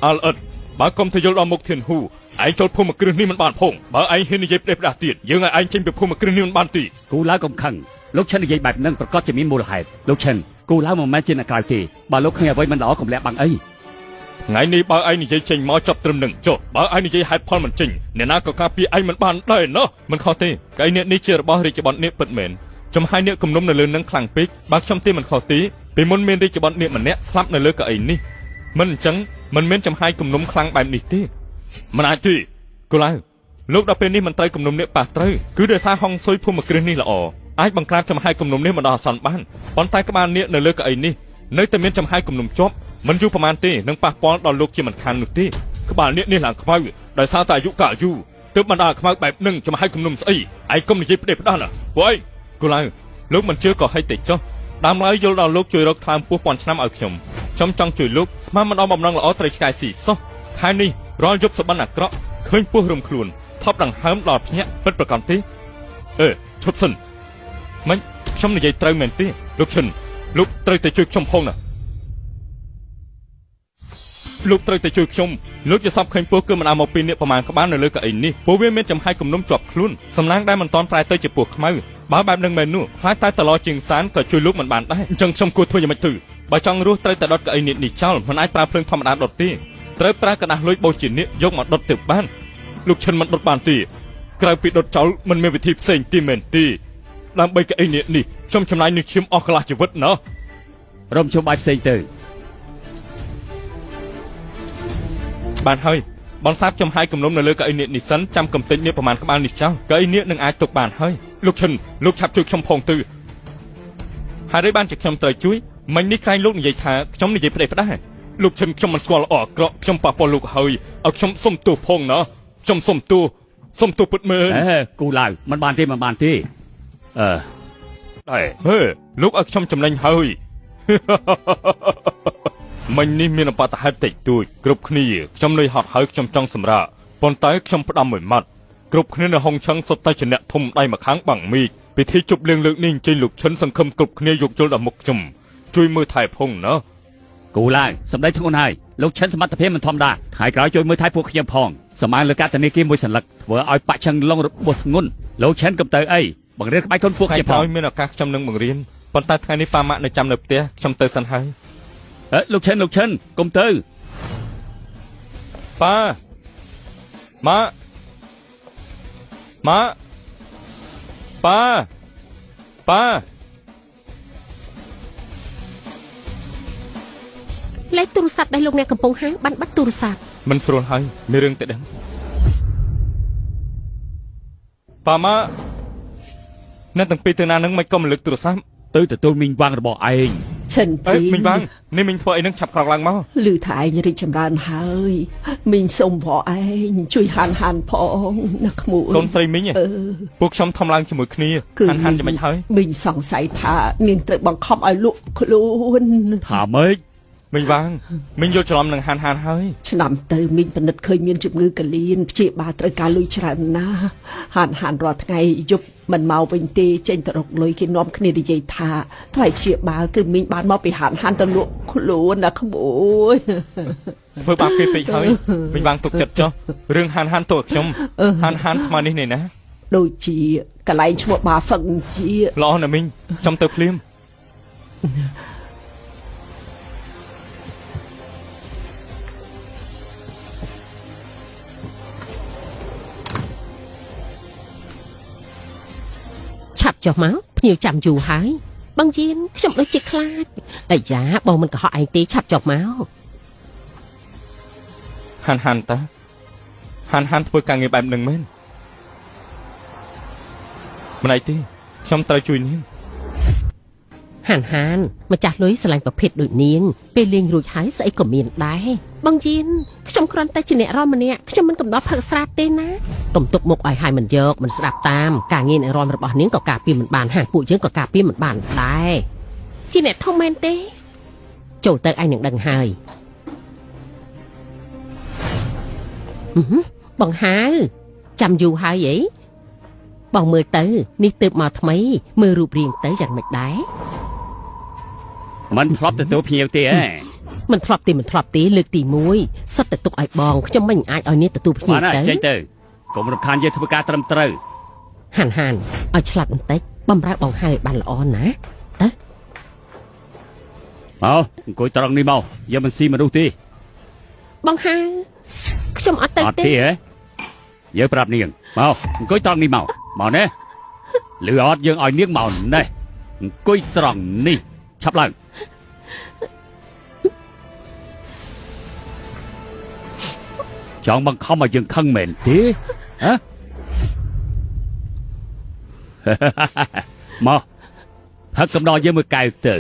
អល់អិតបើកុំទៅយល់ដល់មុខធានហ៊ូឯងចូលភូមិគ្រឹះនេះមិនបានផងបើឯងហ៊ាននិយាយផ្ដេសផ្ដាស់ទៀតយើងឲ្យឯងចេញពីភូមិគ្រឹះនេះមិនបានទេ គូឡាវកុំខឹងលោកឈិននិយាយបែបហ្នឹងប្រកាសជាមានមូលហេតុលោកឈិនគូឡាវមិនមែនជាអ្នកក្រៅទេបើលោកឃើញអ្វីមិនល្អកុំលាក់បាំងអី ថ្ងៃនេះបើឯងនិយាយចេញមកចប់ត្រឹមនឹងចុះបើឯងនិយាយហេតុផលមិនចេញអ្នកណាក៏ការពារឯងមិនបានដែរណោះមិនខុសទេកៅអីនេះជារបស់រាជបុត្រនេះពិតមែនចំហាយនេះគំនុំនៅលើនឹងខ្លាំងពេកបើខ្ញុំទេមិនខុសទេពីមុនមានរាជបុត្រនេះម្នាក់ស្លាប់នៅលើកៅអីនេះមិនអញ្ចឹងមិនមានចំហាយគំនុំខ្លាំងបែបនេះទេមិនអាចទេគូឡាវលោកដល់ពេលនេះមិនត្រូវគំនុំនេះប៉ះត្រូវគឺដោយសារហុងស៊ុយភូមិគ្រឹះនេះល្អអាចបង្ក្រាបចំហាយគំនុំនេះមិនដល់អាសន្នបានប៉ុន្តែក្បាលនេះនៅលើកៅអីនេះនៅតែមានចំហាយគំនុំជាប់មិនយូរប្រហែលទេនឹងប៉ះពាល់ដល់លោកជាមិនខាននោះទេក្បាលនេះនេះឡើងខ្មៅដោយសារតែអាយុកាលយូរទើបមិនដល់ខ្មៅបែបនឹងចំហាយគំនុំស្អីឯងកុំនិយាយផ្ដេសផ្ដាស់ណាពួកឯងគូឡាវលោកមិនជឿក៏ហិចតិចចុះដើមឡើយយល់ដល់លោកជួយរកថ្លើមពោះពាន់ឆ្នាំឲ្យខ្ញុំខ្ញុំចង់ជួយលោកស្មានមិនដល់បំណងល្អត្រូវឆ្កែស៊ីសោះខែនេះរាល់យប់សុបិនអាក្រក់ឃើញពោះរំខ្លួនថប់ដង្ហើមដល់ភ្ញាក់ពិតប្រកបទេអេឈប់សិនមិនខ្ញុំនិយាយត្រូវមែនទេលោកឈិនលោកត្រូវតែជួយខ្ញុំផងណាលោកត្រូវតែជួយខ្ញុំលោកជាសពឃើញពោះគឺមិនឲ្យមកពីនេះប្រមាណក្បាលនៅលើកៅអីនេះព្រោះវាមានចំហាយគំនុំជាប់ខ្លួនសំណាងដែលមិនតន់ប្រែទៅជាពោះខ្មៅបើបែបនឹងមែននោះខ្លាចតែតឡជាងសានក៏ជួយលោកមិនបានដែរអញ្ចឹងខ្ញុំគួរធ្វើយ៉ាងម៉េចទៅបើចង់រស់ត្រូវតែដុតកៅអីនេះនេះចោលមិនអាចប្រើភ្លើងធម្មតាដុតទេត្រូវប្រើក្រដាសលុយបូជានេះយកមកដុតទៅបានលោកឈិនមិនដុតបានទេក្រៅពីដុតចោលមិនមានវិធីផ្សេងទេមែនទេដើម្បីកៅអីនេះនេះខ្ញុំចំណាយនឹងឈាមអស់កន្លះជីវិតណា រំជុំបាយផ្សេងទៅ បានហើយបន្សាបចំហាយគំនុំនៅលើកៅអីនេះនេះសិនចាំកំតិចនេះប្រហែលក្បាលនេះចោលកៅអីនេះនឹងអាចទុកបានហើយលោកឈិនលោកឆាប់ជួយខ្ញុំផងទៅហើយបានជាខ្ញុំត្រូវជួយមិញនេះក្រែងលោកនិយាយថាខ្ញុំនិយាយផ្ដេសផ្ដាសលោកឈិនខ្ញុំមិនស្គាល់ល្អអាក្រក់ខ្ញុំប៉ះពាល់លោកហើយឲ្យខ្ញុំសុំទោសផងណាខ្ញុំសុំទោសសុំទោសពិតមែន អេគូឡាវមិនបានទេមិនបានទេអឺ ដែរហេលោកឲ្យខ្ញុំចំណេញហើយ មិញនេះមានអបតហេតុតិចតួចគ្រប់គ្នាខ្ញុំនឿយហត់ហើយខ្ញុំចង់សម្រាកប៉ុន្តែខ្ញុំផ្ដាំមួយម៉ាត់គ្រប់គ្នានៅហុងឆឹងសុទ្ធតែជាអ្នកធំដៃម្ខាងបាំងមីកពិធីជប់លៀងលើកនេះអញ្ជើញលោកឈិនសង្ឃឹមគ្រប់គ្នាយោគយល់ដល់មុខខ្ញុំជួយមើលថែផងណា គូឡាវសម្ដីធ្ងន់ហើយលោកឈិនសមត្ថភាពមិនធម្មតាថ្ងៃក្រោយជួយមើលថែពួកខ្ញុំផងសម្អាងលើកតនីគារមួយសន្លឹកធ្វើឲ្យបាក់ឆឹងឡុងរបួសធ្ងន់លោកឈិនកុំទៅអីបង្រៀនក្បាច់គុនពួក ថ្ងៃ ខ្ញុំផង ក្រោយមានឱកាសខ្ញុំនឹងបង្រៀនប៉ុន្តែថ្ងៃនេះប៉ាម៉ាក់នៅចាំនៅផ្ទះខ្ញុំទៅសិនហើយ អេលោកឈិនលោកឈិនកុំទៅ ប៉ាម៉ាក់ម៉ាក់ប៉ាប៉ា លេខទូរស័ព្ទដែលលោកអ្នកកំពុងហៅបានបិទទូរស័ព្ទ មិនស្រួលហើយមានរឿងតែដឹងប៉ាម៉ាអ្នកទាំងពីរទៅណានឹងមិនក៏មិនលើកទូរស័ព្ទ ទៅទទួលមីងវាងរបស់ឯង ឈិន អេ ភីង មីងវាងនេះមីងធ្វើអីនឹងឆាប់ក្រោកឡើងមក ឮថាឯងរីកចម្រើនហើយមីងសុំវឯងជួយហានហានផងណាក្មួយក ូនស្រីមីង អឺ ពួកខ្ញុំធំឡើងជាមួយគ្នា គឺ ហាន់ហាន់យ៉ាងម៉េចហើយ មីងសង្ស័យថានាងត្រូវបង្ខំឲ្យលក់ខ្លួន ថាម៉េច មីងវាងមីងយល់ច្រឡំនឹងហាន់ហាន់ហើយ ឆ្នាំទៅមីងពិនិត្យឃើញមានជំងឺកលៀនព្យាបាលត្រូវការលុយច្រើនណាស់ហានហានរាល់ថ្ងៃយប់មិនមកវិញទេចេញទៅរកលុយគេនាំគ្នានិយាយថាថ្លៃព្យាបាលគឺមីងបានមកពីហានហានទៅលក់ខ្លួនណាក្មួយ ធ្វើបាបគេពេកហើយមីងវាងទុកចិត្តចុះរឿងហាន់ហាន់ទោះឲ្យខ្ញុំហាន់ហាន់ថ្មនេះនេះណា ដូចជាកន្លែងឈ្មោះបាហ្វឹងជា ល្អណាស់មីងខ្ញុំទៅភ្លាម ឆាប់ចុះមកភ្ញៀវចាំយូរហើយបងយានខ្ញុំដូចជាខ្លាចអាយ៉ាបងមិនកុហកឯងទេឆាប់ចុះមក ហាន់ហាន់តាហាន់ហាន់ធ្វើការងារបែបនឹងមែនមិនអីទេខ្ញុំត្រូវជួយនាង ហានហានម្ចាស់លុយស្រឡាញ់ប្រភេទដូចនាងពេលលេងរួចហើយស្អីក៏មានដែរបងយានខ្ញុំគ្រាន់តែជាអ្នករំម្នាក់ខ្ញុំមិនកំដរផឹកស្រាទេណាកុំទុកមុខឲ្យហើយមិនយកមិនស្ដាប់តាមការងារអ្នករំរបស់នាងក៏ការពារមិនបានហាពួកយើងក៏ការពារមិនបានដែរជាអ្នកធំមែនទេចូលទៅឯងនឹងដឹងហើយហឹមបងហៅចាំយូរហើយអីបងមើលទៅនេះទើបមកថ្មីមើលរូបរាងទៅយ៉ាងម៉េចដែរ មិនធ្លាប់ទទួលភ្ញៀវទេហ៎ មិនធ្លាប់ទេមិនធ្លាប់ទេលើកទី1សុទ្ធតែទុកឲ្យបងខ្ញុំមិនអាចឲ្យនេះទទួលភ្ញៀ បាន វទៅ ហើយចេញទៅកុំរំខានយើងធ្វើការត្រឹមត្រូវ ហានហានឲ្យឆ្លាត់បន្តិចបំរើបងហើយឲ្យបានល្អណាទៅ មកអង្គុយត្រង់នេះមកយើងមិនស៊ីមនុស្សទេ បងហៅខ្ញុំអត់ទៅទេ អត់ទេហ៎យើងប្រាប់នាងមកអង្គុយត្រង់នេះមកមកនេះឬអត់យើងឲ្យនាងមកនេះអង្គុយត្រង់នេះឆាប់ឡើងចង់បង្ខំឲ្យយើងខឹងមែនទេហ៎ មកផឹកកំដរយើងមួយកែវទៅ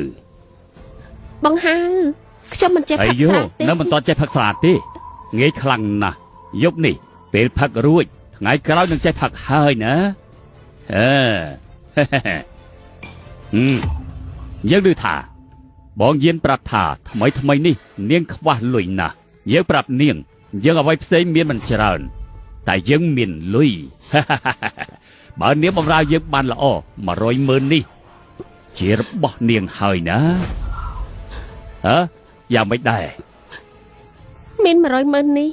បងហៅខ្ញុំមិនចេះ អាយូ ផឹកស្រាទេ នៅមិនទាន់ចេះផឹកស្រាទេងាយខ្លាំងណាស់យប់នេះពេលផឹករួចថ្ងៃក្រោយនឹងចេះផឹកហើយណាអឺ ហឹមយើងឮថាបងយានប្រាប់ថាថ្មីថ្មីនេះនាងខ្វះលុយណាស់យើងប្រាប់នាងយើងអ្វីផ្សេងមានមិនច្រើនតែយើងមានលុយ បើនាងបំរើយើងបានល្អ100ម៉ឺននេះជារបស់នាងហើយណាហ៎យ៉ាងម៉េចដែរ មាន100ម៉ឺននេះ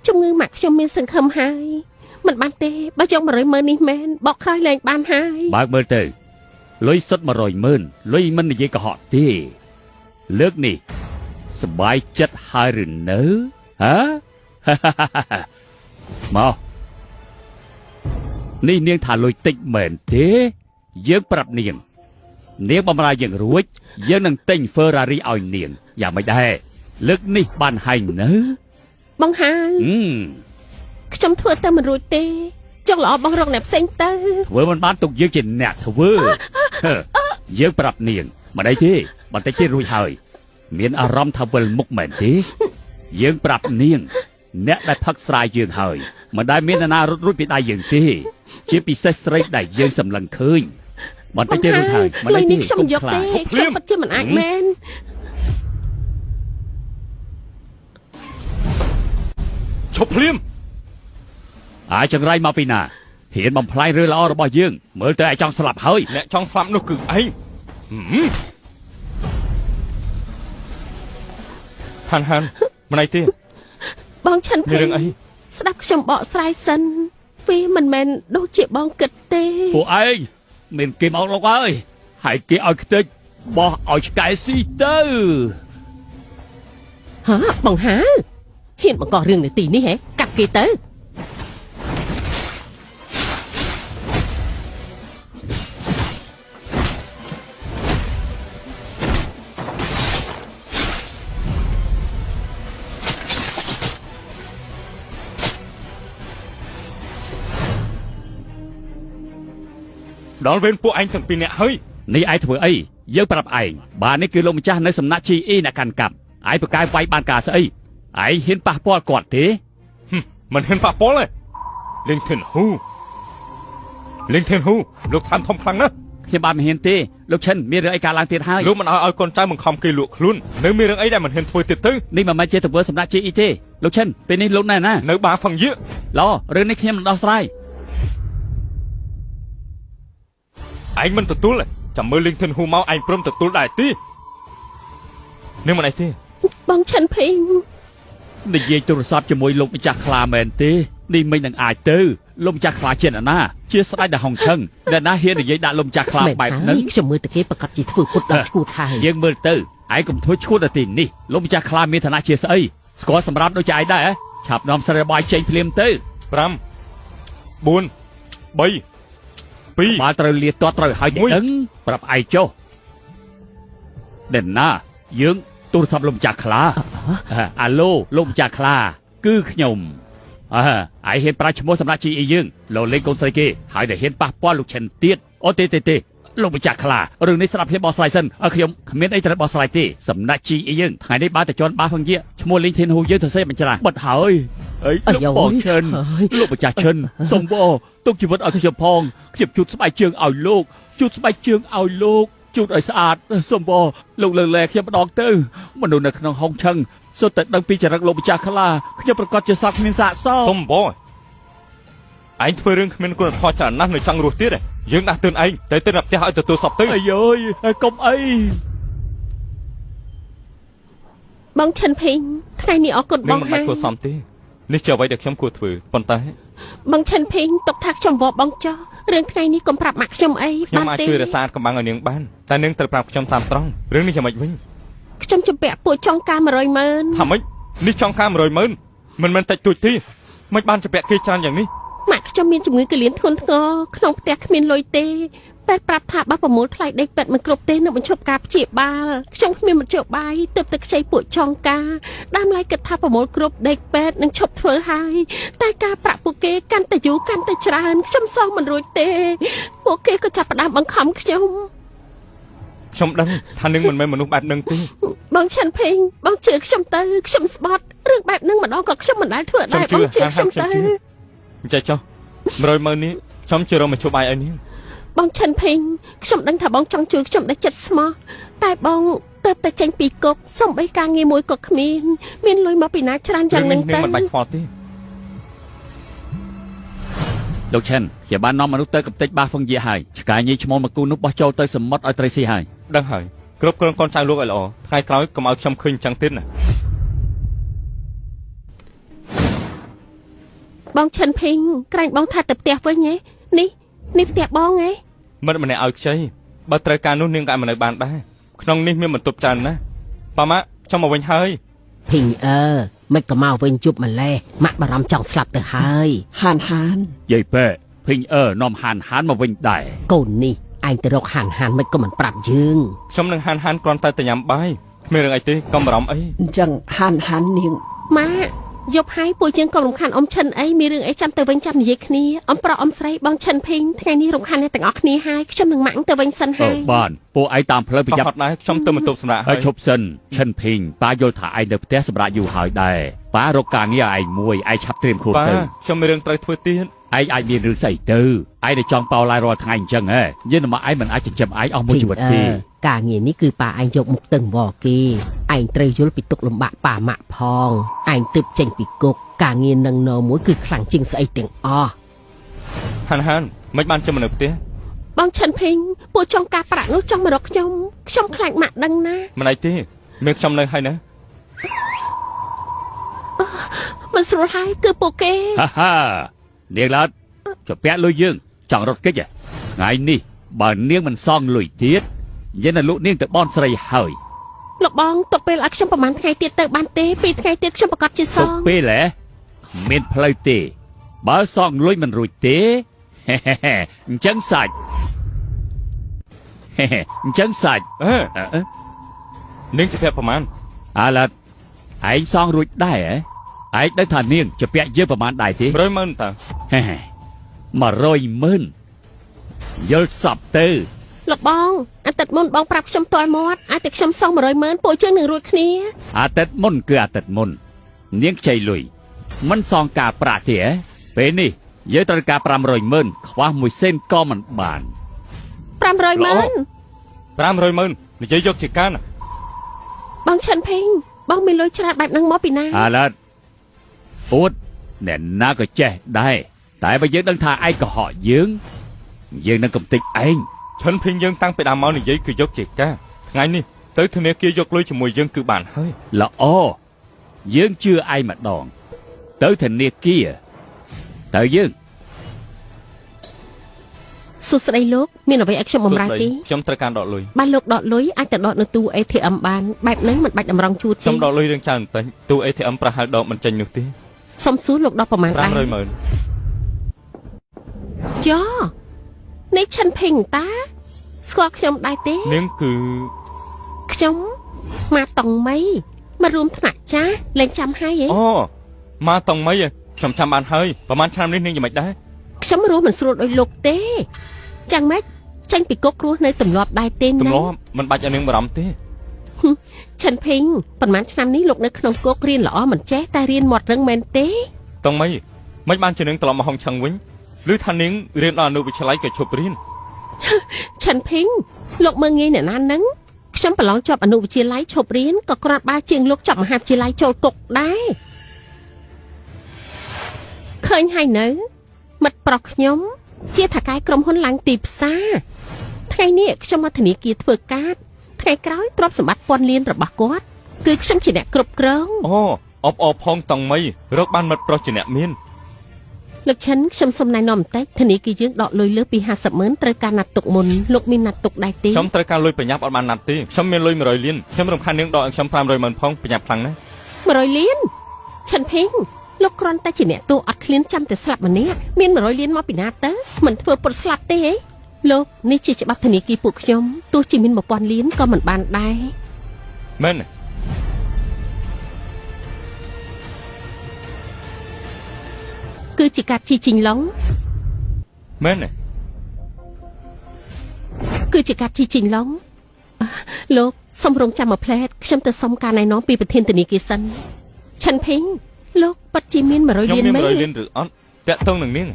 ជំងឺម៉ាក់ខ្ញុំមានសង្ឃឹមហើយមិនបានទេបើយក100ម៉ឺននេះមែនបកក្រោយលែងបានហើយ បើកមើលទៅលុយសុទ្ធ100ម៉ឺនលុយមិននិយាយកុហកទេលើកនេះសប្បាយចិត្តហើយឬនៅហ៎ មកនេះនាងថាលុយតិចមែនទេយើងប្រាប់នាងនាងបំរើយើងរួចយើងនឹងទិញ Ferrari ឲ្យនាងយ៉ាងម៉េចដែរលើកនេះបានហើយនៅ បងហៅ ហឹម ខ្ញុំធ្វើទៅមិនរួចទេចង់ល្អបងរកអ្នកផ្សេងទៅ ធ្វើមិនបានទុកយើងជាអ្នកធ្វើហឺយើងប្រាប់នាងមិនអីទេបន្តិចទៀតរួចហើយមានអារម្មណ៍ថាវិលមុខមែនទេយើងប្រាប់នាងអ្នកដែលផឹកស្រាយយើងហើយមិនដែលមាននរណារត់រួចពីដៃយើងទេជាពិសេសស្រីដែលយើងសម្លឹងឃើញបន្តិចទៀតរួចហើយមិន លុ អីទេ យនេះខ្ញុំ កុំខ្លា យកទេ ច ខ្ញុំពិតជាមិនអាចមែន ឈប់ភ្លាម អាចចង្រៃមកពីណាហ៊ានបំផ្លាញរឿងល្អរបស់យើងមើលទៅឯងចង់ស្លាប់ហើយ អ្នកចង់ស្លាប់នោះគឺឯងហឹមហាន់ហាន់មិនអីទេ បងឆិនភេ មានរឿងអី ស្ដាប់ខ្ញុំបកស្រាយសិនវាមិនមែនដូចជាបងគិតទេ ពួកឯងមានគេមកលោកហើយហើយគេឲ្យខ្ទេចបោះឲ្យឆ្កែស៊ីទៅ ហ៎បងហាហ៊ានបង្ករឿងនៅទីនេះហ៎កាប់គេទៅ ដល់វេនពួកឯងទាំងពីរនាក់ហើយ នេះឯងធ្វើអីយើងប្រាប់ឯងបាទនេះគឺលោកម្ចាស់នៅសំណាក់ GE អ្នកកាន់កាប់ឯងប្រកែវាយបានការស្អីឯងហ៊ានប៉ះពាល់គាត់ទេ មិនហ៊ានប៉ះពាល់ទេលីងធិនហ៊ូលីងធិនហ៊ូលោកឋានធំខ្លាំងណាស់ ខ្ញុំបាទមិនហ៊ានទេលោកឈិនមានរឿងអីកើតឡើងទៀតហើយ លោកមិនឲ្យកូនចៅបង្ខំគេលក់ខ្លួននៅមានរឿងអីដែលមិនហ៊ានធ្វើទៀតទៅ នេះមិនមែនជាទង្វើសំណាក់ GE ទេលោកឈិនពេលនេះលោកណែណា នៅបាហ្វឹងយៀ ឡរឿងនេះខ្ញុំមិនដោះស្រាយ ឯងមិនទទួលទេចាំមើលលីងធិនហ៊ូមកឯងព្រមទទួលដែរទីនេះមិនអីទេ បងឈិនភីង និយាយទូរស័ព្ទជាមួយលោកម្ចាស់ខ្លាមែនទេនេះមិននឹងអាចទៅលោកម្ចាស់ខ្លាជាអ្នកណាជាស្ដេចដែលហងឆឹងអ្នកណាហ៊ាននិយាយដាក់លោកម្ចាស់ខ្លា មែន បែបហ្នឹង ហើយខ្ញុំមើលតែគេប្រកាសជាធ្វើពុតដល់ឈួតហើយ យើងមើលទៅឯងកុំធ្វើឈួតដល់ទីនេះលោកម្ចាស់ខ្លាមានឋានៈជាស្អីស្គាល់សម្រាប់ដូចជាឯងដែរហ៎ឆាប់នាំស្រីបាយចេញភ្លាមទៅ 5 4 3 2 បើត្រូវលាទាត់ត្រូវហើយ មួយ ដឹងប្រាប់ឯងចុះអ្នកណាយើងទូរស័ព្ទលោកម្ចាស់ខ្លាអាឡូលោកម្ចាស់ខ្លាគឺខ្ញុំអើឯងហ៊ានប្រើឈ្មោះសម្រាប់ GE យើងលោកលេងកូនស្រីគេហើយដែលហ៊ានប៉ះពាល់លោកឈិនទៀតអូទេទេទេលោកម្ចាស់ខ្លារឿងនេះស្រាប់ខ្ញុំបោះស្រាយសិនអើខ្ញុំគ្មានអីត្រូវបោះស្រាយទេសំណាក់ GE យើងថ្ងៃនេះបើតែជន់បាហ្វឹងយាឈ្មោះលីងធានហ៊ូយើងទៅសេបញ្ច្រាស់បិទហើយអីលោកបងឈិន លោកម្ចាស់ឈិនសូមវទុកជីវិតឲ្យខ្ញុំផងខ្ញុំជូតស្បែកជើងឲ្យលោកជូតស្បែកជើងឲ្យលោកជូតឲ្យស្អាតសូមវលោកលើកលែខ្ញុំម្ដងទៅមនុស្សនៅក្នុងហុងឆឹងសុទ្ធតែដឹងពីចរិតលោកម្ចាស់ខ្លាខ្ញុំប្រកាសជាសត្វគ្មានសាកស សុំបងឯងធ្វើរឿងគ្មានគុណធម៌ច្រើនណាស់នៅចង់រស់ទៀតឯងយើងដាស់តឿនឯងតែទៅដល់ផ្ទះឲ្យទទួលសពទៅ អាយអើយកុំអី បងឈិនភីងថ្ងៃនេះអរគុណ នា បងហើយ ងមិនបាច់គួរសមទេនេះជាអ្វីដែលខ្ញុំគួរធ្វើប៉ុន្តែ បងឈិនភីងទុកថាខ្ញុំវល់បងចោះរឿងថ្ងៃនេះកុំប្រាប់ម៉ាក់ខ្ញុំអី ខ្ញុំ បានទេ អាចជួយរក្សាកំបាំងឲ្យនាងបានតែនាងត្រូវប្រាប់ខ្ញុំតាមត្រង់រឿងនេះយ៉ាងម៉េចវិញ ខ្ញុំជំពាក់ពួកចុងការ100ម៉ឺន ថាម៉េចនេះចង់ការ100ម៉ឺនមិនមែនតិចតួចទេមិនបានជំពាក់គេច្រើនយ៉ាងនេះ ម៉ាក់ខ្ញុំមានជំងឺកលៀនធ្ងន់ធ្ងរក្នុងផ្ទះគ្មានលុយទេពេទ្យប្រាប់ថាបើប្រមូលថ្លៃដេកពេទ្យមិនគ្រប់ទេនឹងបញ្ឈប់ការព្យាបាលខ្ញុំគ្មានមធ្យោបាយទើបតែខ្ចីពួកចងការដើមឡើយគិតថាប្រមូលគ្រប់ដេកពេទ្យនឹងឈប់ធ្វើហើយតែការប្រាក់ពួកគេកាន់តែយូរកាន់តែច្រើនខ្ញុំសងមិនរួចទេពួកគេក៏ចាប់ផ្ដើមបង្ខំខ្ញុំ ខ្ញុំដឹងថានាងមិនមែនមនុស្សបែបនឹងទេ បងឆាន់ភេងបងជឿខ្ញុំទៅខ្ញុំស្បត់រឿងបែបហ្នឹងម្ដងក៏ខ្ញុំមិនដែលធ្វើ ខ្ញុំជឿ ដែរបងជឿ ហា ខ្ញុំទៅ ខ្ញុំជឿអញ្ចេះចុះ100ម៉ឺននេះខ្ញុំជារកមធ្យោបាយឲ្យនាង បងឆិនភេងខ្ញុំដឹងថាបងចង់ជួយខ្ញុំដោយចិត្តស្មោះតែបងទៅតែចេញពីគុកសំបីការងារមួយក៏គ្មានមានលុយមកពីណាច្រើនយ៉ាង រឿង ហ្នឹងទៅ នេះនាងមិនបាច់ខ្វល់ទេ លោកឈិនខ្ញុំបាននាំមនុស្សទៅកំទេចបាហ្វឹងយាហើយឆ្កែញីឈ្មោះមកគូនោះបោះចូលទៅសមុទ្រឲ្យត្រីស៊ីហើយ ដឹងហើយគ្រប់គ្រងកូនចៅលោកឲ្យល្អថ្ងៃក្រោយកុំឲ្យខ្ញុំឃើញអញ្ចឹងទៀតណា បងឆិនភេងក្រែងបងថាទៅផ្ទះវិញហ៎នេះនេះផ្ទះបងហ៎ មិត្តម្នាក់ឲ្យខ្ចីបើត្រូវការនោះនាងក៏អាចមកនៅបានដែរក្នុងនេះមានបន្ទប់ច្រើនណាស់ប៉ាម៉ាក់ខ្ញុំមកវិញហើយ ភីងអើមិនក៏មកវិញជប់ម្លេះម៉ាក់បារម្ភចង់ស្លាប់ទៅហើយ ហានហាន យាយប៉ែភីងអឺនាំហានហានមកវិញដែរ កូននេះឯងទៅរកហានហានមិនក៏មិនប្រាប់យើង ខ្ញុំនឹងហានហានគ្រាន់តែទៅញ៉ាំបាយគ្មានរឿងអីទេកុំបារម្ភអី អញ្ចឹងហានហាននាង ម៉ាក់យប់ហើយពួកយើងក៏រំខានអ៊ំឈិនអីមានរឿងអីចាំទៅវិញចាំនិយាយគ្នាអ៊ំប្រុសអ៊ំស្រីបងឈិនភេងថ្ងៃនេះរំខានអ្នកទាំងអស់គ្នាហើយខ្ញុំនឹងម៉ាក់ទៅវិញសិន អឺ ហើយ បានពួកឯងតាមផ្លូវប្រ ប្រ យ័ត្ន ហត់ដែរខ្ញុំទៅបន្ទប់សម្រាប់ ហើ ហើយ យ ឈប់សិនឈិនភីងប៉ាយល់ថាឯងនៅផ្ទះសម្រាប់យូរហើយដែរប៉ារកការងារឲ្យឯងមួយឯងឆាប់ត្រៀមខ្លួន ប៉ា ទៅ ខ្ញុំមានរឿងត្រូវធ្វើទៀត ឯងអាចមានរឿងស្អីទៅឯងនៅចង់ប៉ោឡាយរាល់ថ្ងៃអញ្ចឹងហ៎យើងនឹងមកឯងមិនអាចចិញ្ចឹមឯងអស់មួយជីវិតទេ ការងារនេះគឺប៉ាឯងយកមុខតឹងវគេឯងត្រូវយល់ពីទុកលំបាកប៉ាម៉ាក់ផងឯងទើបចេញពីគុកការងារនឹងណមួយគឺខ្លាំងជាងស្អីទាំងអស់ ហានហានមិនបានចាំមកនៅផ្ទះ បងឈិនភេងពួកចង់ការប្រាក់នោះចង់មករកខ្ញុំខ្ញុំខ្លាចម៉ាក់ដឹងណា មិនអីទេមានខ្ញុំនៅហើយណា មិនស្រួលហើយគឺពួកគេ ហាហានាងឡាតជពាក់លុយយើងចង់រត់គេចហ៎ថ្ងៃនេះបើនាងមិនសងលុយទៀតយើងនឹងលក់នាងទៅបនស្រីហើយ លោកបងទុកពេលឲ្យខ្ញុំប្រហែលថ្ងៃទៀតទៅបានទេពីរថ្ងៃទៀតខ្ញុំប្រកាសជាស ទុក ង ពេលហ៎គ្មានផ្លូវទេ បើសងលុយមិនរួចទេហេហេហេអញ្ចឹងសាច់ហេហេអញ្ចឹងសាច់ អេ អឺអឺ នាងជាភ័ក្រប្រមាណ អាឡាត់ឯងសងរួចដែរហ៎ឯងដឹងថានាងជពាក់យើងប្រហែលដែរទេ 100ម៉ឺនតើ ហេហេ100ម៉ឺន យល់សពទៅ លោកបងអាទិត្យមុនបងប្រាប់ខ្ញុំទាល់មាត់ឲ្យតែខ្ញុំសង100ម៉ឺនពួកយើងនឹងរួចគ្នា អាទិត្យមុនគឺអាទិត្យមុននាងខ្ចីលុយមិនសងការប្រាក់ទេហ៎ពេលនេះយើងត្រូវការ500ម៉ឺនខ្វះមួយសេនក៏មិនបាន 500ម៉ឺន 500ម៉ឺននិយាយយកជាការណា បងឈិនភីងបងមានលុយច្រើនបែបហ្នឹងមកពីណា អាឡិតអួតអ្នកណាក៏ចេះដែរតែបើយើងដឹងថាឯងកុហកយើងយើងនឹងកំទេចឯង ឈិនភីងយើងតាំងពីដើមមកនិយាយគឺយកជាការថ្ងៃនេះទៅធនាគារយកលុយជាមួយយើងគឺបានហើយ ល្អយើងជឿឯងម្ដងទៅធនាគារទៅយើង សួស្តីលោកមានអ្វីឲ្យខ្ញុំបម្រើទេ ខ្ញុំត្រូវការដកលុយ បានលោកដកលុយអាចទៅដកនៅទូ ATM បានបែបហ្នឹងមិនបាច់តម្រង់ជួរទេ ខ្ញុំដកលុយរឿងច្រើនបន្តិចទូ ATM ប្រហែលដកមិនចេញនោះទេ សុំសួរលោកដកប្រមាណដែរ 500ម៉ឺន ចនេះឈិនភីងតាស្គាល់ខ្ញុំដែរទេ នាងគឺ ខ្ញុំម៉ាតុងមីមករួមថ្នាក់ចាស់លែងចាំហើយហ៎ អូម៉ាតុងមីខ្ញុំចាំបានហើយប្រហែលឆ្នាំនេះនាងយ៉ាងម៉េចដែរ ខ្ញុំរស់មិនស្រួលដូចលោកទេចាំងម៉េចចេញពីគុករស់នៅទម្លាប់ដែរទេ ទ ណា ម្លាប់មិនបាច់ឲ្យនាងបារម្ភទេ ឈិនភីងប្រហែលឆ្នាំនេះលោកនៅក្នុងគុករៀនល្អមិនចេះតែរៀនមាត់រឹងមែនទេ តុងមីមិនបានជានាងត្រឡប់មកហុងឆឹងវិញឬថានាងរៀនដល់អនុវិទ្យាល័យក៏ឈប់រៀន ឈិនភីងលោកមើងងាយអ្នកណានឹងខ្ញុំប្រឡងជាប់អនុវិទ្យាល័យឈប់រៀនក៏គ្រាន់បើជាងលោកចប់មហាវិទ្យាល័យចូលគុកដែរឃើញហើយនៅមិត្តប្រុសខ្ញុំ ជាថៅកែក្រុមហ៊ុនឡើងទីផ្សារថ្ងៃនេះខ្ញុំមកធនាគារធ្វើការថ្ងៃក្រោយទ្រព្យសម្បត្តិពាន់លានរបស់គាត់គឺខ្ញុំជាអ្នកគ្រប់គ្រង អូអបអរផងតុងមីរកបានមិត្តប្រុសជាអ្នកមាន លោកឈិនខ្ញុំសូមណែនាំបន្តិចធនាគារយើងដកលុយលើសពី50ម៉ឺនត្រូវការណាត់ទុកមុនលោកមានណាត់ទុកដែរទេ ខ្ញុំត្រូវការលុយប្រញាប់អត់បានណាត់ទេខ្ញុំមានលុយ100លានខ្ញុំរំខាននាងដកឲ្យខ្ញុំ500ម៉ឺនផងប្រញាប់ខ្លាំងណាស់ 100លានឈិនភីងលោកគ្រាន់តែជាអ្នកទោសអត់ឃ្លានចាំតែស្លាប់ម្នាក់មាន100លានមកពីណាទៅមិនធ្វើពុតស្លាប់ទេហីលោកនេះជាច្បាប់ធនាគារពួកខ្ញុំទោះជាមាន1000លានក៏មិនបានដែរ មែនទេ គឺជាការជីជីងឡុង មែនទេ គឺជាការជីជីងឡុងលោកសូមរងចាំមួយផ្លែតខ្ញុំទៅសុំការណែនាំពីប្រធានធនាគារសិនឈិនភីងលោកពិតជាមាន100 ខ្ញុំមាន លានមែន 100លានឬអត់តាក់ទងនឹងនាង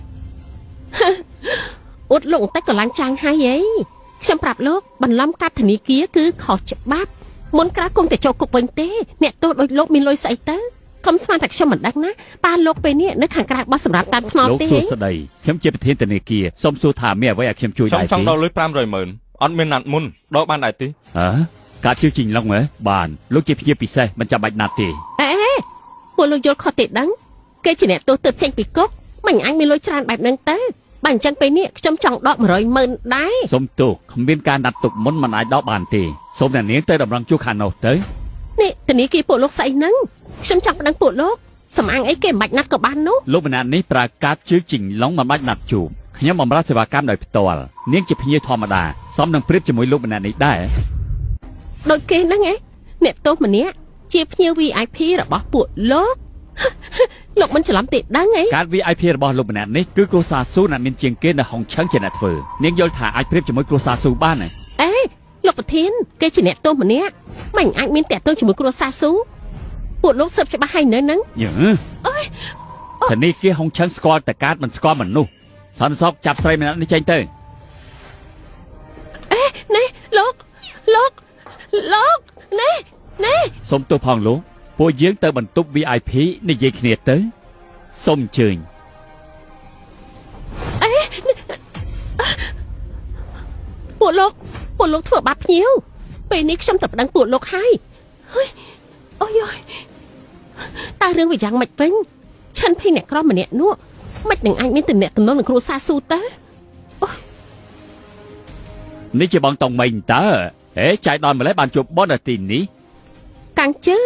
អ៊ុតលោកបន្តិចក៏ឡើងចាងហើយហីខ្ញុំប្រាប់លោកបន្លំកាត់ធនាគារគឺខុសច្បាប់មុនក្រោយគង់តែចូលគុកវិញទេអ្នកទោសដូចលោកមានលុយស្អីទៅកុំស្មានតែខ្ញុំមិនដឹងណាប៉ាលោកពេលនេះនៅខាងក្រៅបោះសម្រាប់តាមថ្នល់ លោក ទេ សួស្តីខ្ញុំជាប្រធានធនាគារសូមសួរថាមានអ្វីឲ្យខ្ញុំជួយ ខ្ញុំ ដែរទេ ចង់ដកលុយ500ម៉ឺនអត់មានណាត់មុនដកបានដែរទេ ហ៎ការជឿជីងឡុងហ៎បានលោកជាភ្ញៀវពិសេសមិនចាំបាច់ណាត់ទេ អេពួកលោកយល់ខុសទេដឹងគេជាអ្នកទោសទៅចេញពីគុកមិនអញមានលុយច្រើនបែបហ្នឹងទៅបើអញ្ចឹងពេលនេះខ្ញុំចង់ដក100ម៉ឺនដែរ សូមទោសគ្មានការណាត់ទុកមុនមិនអាចដកបានទេសូមអ្នកនាងទៅតម្រង់ជួរខាងនោះទៅ នេះធនាគារពួកលោកស្អីហ្នឹងខ្ញុំចង់ប្តឹងពួកលោកសំអាងអីគេមិនបាច់ណាត់ក៏បាននោះ លោកម្នាក់នេះប្រើកាតជឿជីងឡុងមិនបាច់ណាត់ជួបខ្ញុំបម្រើសេវាកម្មដោយផ្ទាល់នាងជាភ្ញៀវធម្មតាសមនឹងប្រៀបជាមួយលោកម្នាក់នេះដែរ ដូចគេហ្នឹងឯងអ្នកទោសម្នាក់ជាភ្ញៀវ VIP របស់ពួកលោក លោកមិនច្រឡំទេដឹងអី កាត VIP របស់លោកម្នាក់នេះគឺគ្រួសារស៊ូអ្នកមានជាងគេនៅហុងឆឹងជាអ្នកធ្វើនាងយល់ថាអាចប្រៀបជាមួយគ្រួសារស៊ូបានទេ អេលោកប្រធានគេជាអ្នកទោសម្នាក់មិនអាចមានតាក់ទងជាមួយគ្រួសារស៊ូពួកលោកស៊ើបច្បាស់ហើយនៅហ្នឹង យឺធនាគារហុងឆឹងស្គាល់តែកាតមិនស្គាល់មនុស្សសន្តិសុខចាប់ស្រីម្នាក់នេះចេញទៅ អេនេះលោកលោកលោកនេះនេះ សូមទោសផងលោកពួកយើងទៅបន្ទប់ VIP និយាយគ្នាទៅសូមអញ្ជើញ ពួកលោកពួកលោកធ្វើបាបភ្ញៀវពេលនេះខ្ញុំទៅប្តឹងពួកលោកហើយហើយអូយអូយតើរឿងវាយ៉ាងម៉េចវិញឆិនភីអ្នកក្រម្នាក់នោះមិននឹងអាចមានទំនាក់ទំនងនឹងគ្រួសារស៊ូទៅ នេះជាបងតុងមីងតើហេចាយដល់ម្លេះបានជួបបងនៅទីនេះ កាំងជើ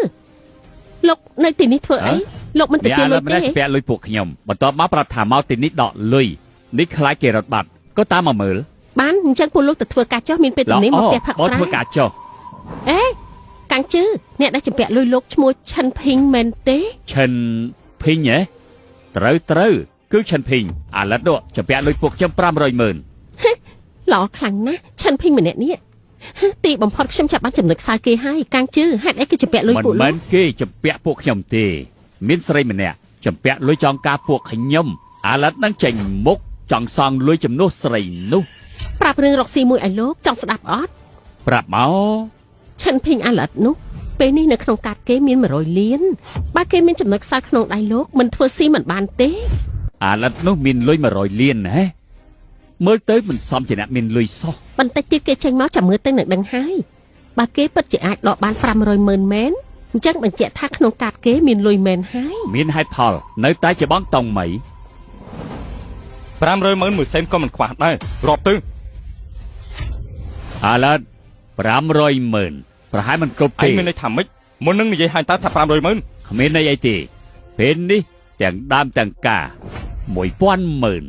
លោកនៅទីនេះធ្វើអីលោកមិន អ្នក ទទួលលុយ ម្នាក់ ទេ ពាក់លុយពួកខ្ញុំបន្ទាប់មកប្រាប់ថាមកទីនេះដកលុយនេះខ្លាចគេរត់បាត់ក៏តាមមកមើល បានអញ្ចឹងពួកលោកទៅធ្វើការចុះមានពេលទំនេរមកផ្ទះផឹក បង ស្រា ធ្វើការចុះ អេកាំងជើអ្នកដែលចម្ពាក់លុយលោកឈ្មោះឆិនភីងមែនទេ ឈិនភីងហ៎ត្រូវត្រូវគឺឈិនភីងអាលិតនោះចម្ពាក់លុយពួកខ្ញុំ500ម៉ឺន ល្អខ្លាំងណាស់ឆិនភីងម្នាក់នេះទីបំផុតខ្ញុំចាប់បានចំណុចខ្សោយគេហើយកាងជឺហេតុអីគេចម្ពាក់លុយ មិន ពួកលោក មែនគេចម្ពាក់ពួកខ្ញុំទេមានស្រីម្នាក់ចម្ពាក់លុយចងការពួកខ្ញុំអាឡិតនឹងចេញមុខចង់សងលុយជំនួសស្រីនោះ ប្រាប់រឿងរកស៊ីមួយឲ្យលោកចង់ស្ដាប់អត់ ប្រាប់មក ឆិនភីងអាឡិតនោះពេលនេះនៅក្នុងកាតគេមាន100លានបើគេមានចំណុចខ្សោយក្នុងដៃលោកមិនធ្វើស៊ីមិនបានទេ អាឡិតនោះមានលុយ100លានណាមើលទៅមិនសមជាអ្នកមានលុយសោះ បន្តិចទៀតគេចេញមកចាំមើលទៅនឹងដឹងហើយបើគេពិតជាអាចដកបាន500ម៉ឺនមែនអញ្ចឹងបញ្ជាក់ថាក្នុងកាតគេមានលុយមែនហើយ មានហេតុផលនៅតែជាបងតង់មី 500ម៉ឺនមួយសេនក៏មិនខ្វះដែររាប់ទៅ អាឡិត500ម៉ឺនប្រហែលមិនគ្រប់ ឯ ទេ ងមានន័យថាម៉េចមុននឹងនិយាយឲ្យតើថា500ម៉ឺន គ្មានន័យអីទេពេលនេះទាំងដើមទាំងការ1000ម៉ឺន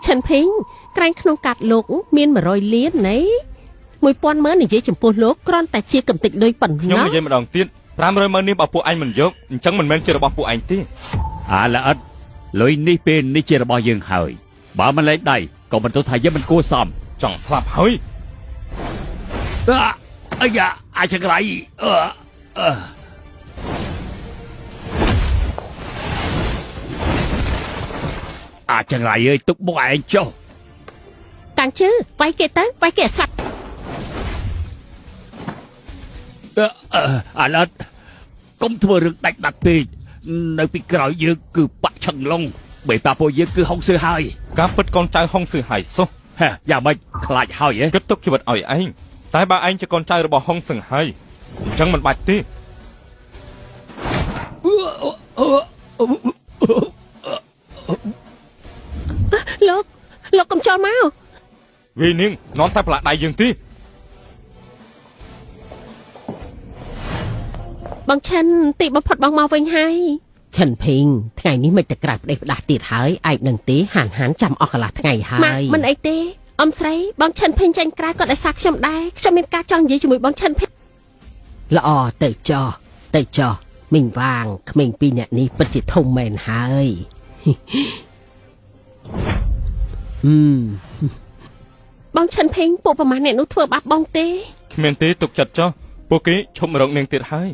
ឆិនភីងក្រែងក្នុងកាតលោកមាន100លានណី1000ម៉ឺននិយាយចំពោះលោកគ្រាន់តែជាកំតិចលុយប៉ុណ្ ណោះ ខ្ញុំនិយាយម្ដងទៀត500ម៉ឺននេះបើពួកឯងមិនយកអញ្ចឹងមិនមែនជារបស់ពួកឯងទេ អាឡិតលុយនេះពេលនេះជារបស់យើងហើយបើមិនលែងដៃក៏មិនទោះថាយើងមិនគួរសម ចង់ស្លាប់ហើយ អាយ៉ាអាចក្រៃអឺអឺអាចក្រៃអើយទុកបុកឯងចុះ កាងជឺវាយគេទៅវាយគេឲ្យស្លាប់ អាឡិតកុំធ្វើរឿងដាច់ដាត់ពេកនៅពីក្រោយយើងគឺបាក់ឆឹងឡុងបីប៉ាពួកយើងគឺហុងស៊ឺហើយ ការពិតកូនចៅហុងស៊ឺហើយសុះ ហេយ៉ាងម៉េចខ្លាចហើយហ៎ គិតទុកជីវិតឲ្យឯងតែបើឯងជាកូនចៅរបស់ហុងស៊ឹងហើយអញ្ចឹងមិនបាច់ទេ លោកលោកកុំចូលមក វីនាងនាំតែផ្លាក់ដៃយើងទេ បងឆិនទីបំផុតបងមកវិញហើយ ឆិនភីងថ្ងៃនេះមិនតែក្រៅផ្ដេសផ្ដាស់ទៀតហើយឯងនឹងទេហានហានចាំអស់កន្លះថ្ងៃហើ ម៉ាក់ យ មិនអីទេអ៊ំស្រីបងឆិនភីងចេញក្រៅក៏ដោយសារខ្ញុំដែរខ្ញុំមានការចង់និយាយជាមួយបងឆិនភីង ល្អទៅចោះទៅចោះមីងវាងក្មេងពីរអ្នកនេះពិតជាធំមែនហើយហឹម បងឆិនភីងពួកប្រមាណអ្នកនោះធ្វើបាបបងទេ គ្មានទេទុកចិត្តចុះពួកគេឈប់មករកនាងទៀតហើយ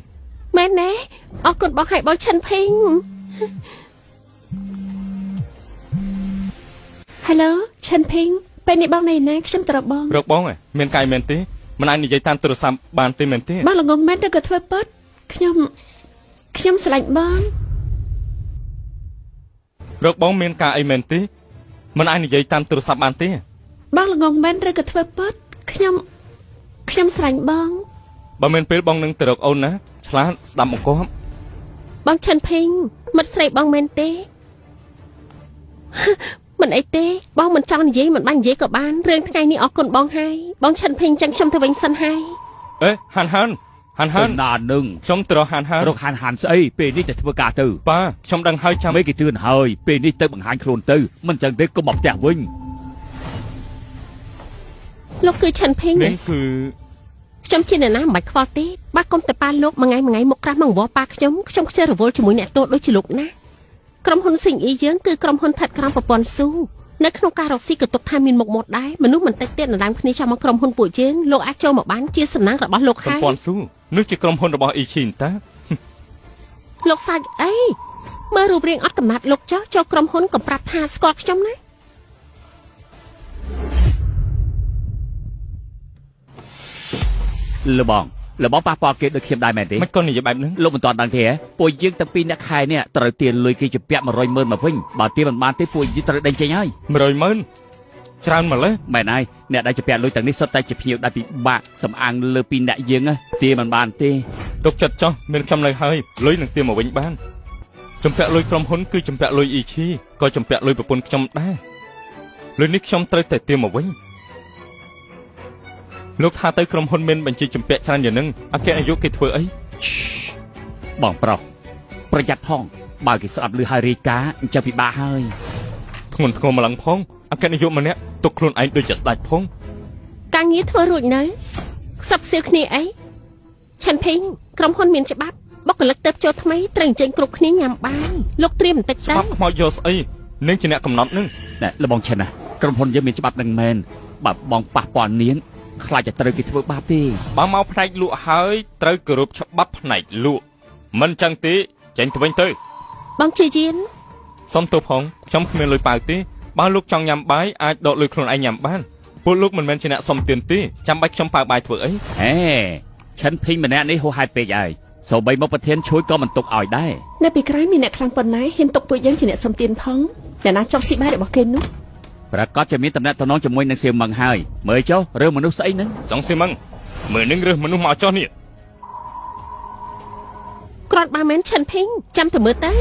មែនទេអរគុណបងហើយបងឆិនភីង Hello ឈិនភីងពេលនេះបងនៅណាខ្ញុំទៅរកបង រកបងឯងមានកាយមែនទេមិនអាចនិយាយតាមទូរស័ព្ទបានទេមែនទេ បងល្ងងមែនឬក៏ធ្វើពិតខ្ញុំខ្ញុំស្រឡាញ់បង រកបងមានការអីមែនទេមិនអាចនិយាយតាមទូរស័ព្ទបានទេ បងល្ងងមែនឬក៏ធ្វើពិតខ្ញុំខ្ញុំស្រឡាញ់បង បើមានពេលបងនឹងទៅរកអូនណាឆ្លាតស្ដាប់បង្គាប់ បងឆិនភីងមិត្តស្រីបងមែនទេ មិនអីទេបងមិនចង់និយាយមិនបាច់និយាយក៏បានរឿងថ្ងៃនេះអរគុណបងហើយបងឆិនភីងចឹងខ្ញុំទៅវិញសិនហើយ អេហានហានហាន ទៅ ហាន ណានឹង ខ្ញុំទៅរកហានហាន រកហានហានស្អីពេលនេះទៅធ្វើការទៅ ប៉ាខ្ញុំដឹងហើយចាំ មេគេទឿនហើយពេលនេះទៅបង្ហាញខ្លួនទៅមិនចឹងទេកុំមកផ្ទះវិញ លោកគឺឆិនភីង នាងគឺ ខ្ញុំជាអ្នកណាមិនបាច់ខ្វល់ទេបើកុំតែប៉ាលោកមួយថ្ងៃមួយថ្ងៃមុខក្រាស់មកអង្វរប៉ាខ្ញុំខ្ញុំខ្ជិលរវល់ជាមួយអ្នកទោសដូចជាលោកណាក្រុមហ៊ុនស៊ីងអ៊ីយើងគឺក្រុមហ៊ុនស្ថិតក្រោមប្រព័ន្ធស៊ូនៅក្នុងការរកស៊ីក៏ទុកថាមានមុខមាត់ដែរមនុស្សមិនតិចទៀតដណ្ដើមគ្នាចាំមកក្រុមហ៊ុនពួកយើងលោកអាចចូលមកបានជាសំណាងរបស់លោកហើយ សម្ព័ន្ធស៊ូនោះជាក្រុមហ៊ុនរបស់អ៊ីឈីនតា លោកសាច់អីមើលរូបរាងអត់កំណត់លោកចោះចូលក្រុមហ៊ុនកុំប្រាប់ថាស្គាល់ខ្ញុំណា លបងលបងប៉ះពាល់គេដូចខ្ញុំដែរមែនទេ មិនក៏និយាយបែបហ្នឹង លោកមិនទាន់ដឹងទេហ៎ពួកយើងទាំងពីរអ្នកខែនេះត្រូវទារលុយគេជំពាក់100ម៉ឺនមកវិញបើទារមិនបានទេពួកយើងត្រូវដេញចេញហើយ 100ម៉ឺនច្រើនម្លេះ មែនហើយអ្នកដែលជំពាក់លុយទាំងនេះសុទ្ធតែជាភ្ញៀវដែលពិបាកសំអាងលើពីអ្នកយើងហ៎ទារមិនបានទេ ទុកចិត្តចុះមានខ្ញុំនៅហើយលុយនឹងទារមកវិញបានចម្ពាក់លុយក្រុមហ៊ុនគឺចម្ពាក់លុយអ៊ីឈីក៏ចម្ពាក់លុយប្រពន្ធខ្ញុំដែរលុយនេះខ្ញុំត្រូវតែទារមកវិញលោកថាទៅក្រុមហ៊ុនមានបញ្ជីចម្ពាក់ច្រើនយ៉ាងហ្នឹងអគ្គនាយកគេធ្វើអី បងប្រុសប្រយ័ត្នផងបើគេស្ដាប់ឮហើយរាយការណ៍អញ្ចឹងពិបាកហើយ ធ្ងន់ធ្ងរម្លឹងផងអគ្គនាយកម្នាក់ទុកខ្លួនឯងដូចជាស្ដេចផង ការងារធ្វើរួចនៅខ្សឹបសៀវគ្នាអីឆិនភីងក្រុមហ៊ុនមានច្បាប់បុគ្គលិកទៅចូលថ្មីត្រូវអញ្ជើញគ្រប់គ្នាញ៉ាំបាយលោកត្រៀមបន្តិចទៅ ច្បាប់ខ្មោចយកស្អីនាងជាអ្នកកំណត់នឹង ណែលបងឈិនណាក្រុមហ៊ុនយើងមានច្បាប់នឹងមែន បើបងប៉ះពាល់នាងខ្លាចតែត្រូវគេធ្វើបាបទេ បើមកផ្នែកលក់ហើយត្រូវគោរពច្បាប់ផ្នែកលក់មិនចឹងទេចេញទៅវិញទៅ បងជាយាន សុំទោសផងខ្ញុំគ្មានលុយប៉ាវទេបើលោកចង់ញ៉ាំបាយអាចដកលុយខ្លួនឯងញ៉ាំបានពួកលោកមិនមែនជាអ្នកសុំទានទេចាំបាច់ខ្ញុំប៉ាវបាយធ្វើអី ហេឈិនភីងម្នាក់នេះហួសហេតុពេកហើយសូម្បីមកប្រធានជួយក៏មិនទុកឲ្យដែរ នៅពីក្រោយមានអ្នកខ្លាំងប៉ុណ្ណាហ៊ានទុកពួកយើងជាអ្នកសុំទានផងអ្នកណាចង់ស៊ីបាយរបស់គេនោះ ប្រកាសជាមានតំណែងតំណងជាមួយនឹងសៀវម៉ឹងហើយមើលចុះរឿងមនុស្សស្អីហ្នឹង សងស៊ីមឹងមើលនឹងរើសមនុស្សមកចោះនេះ គ្រាន់បើមែនឈិនភីងចាំទៅមើលទៅ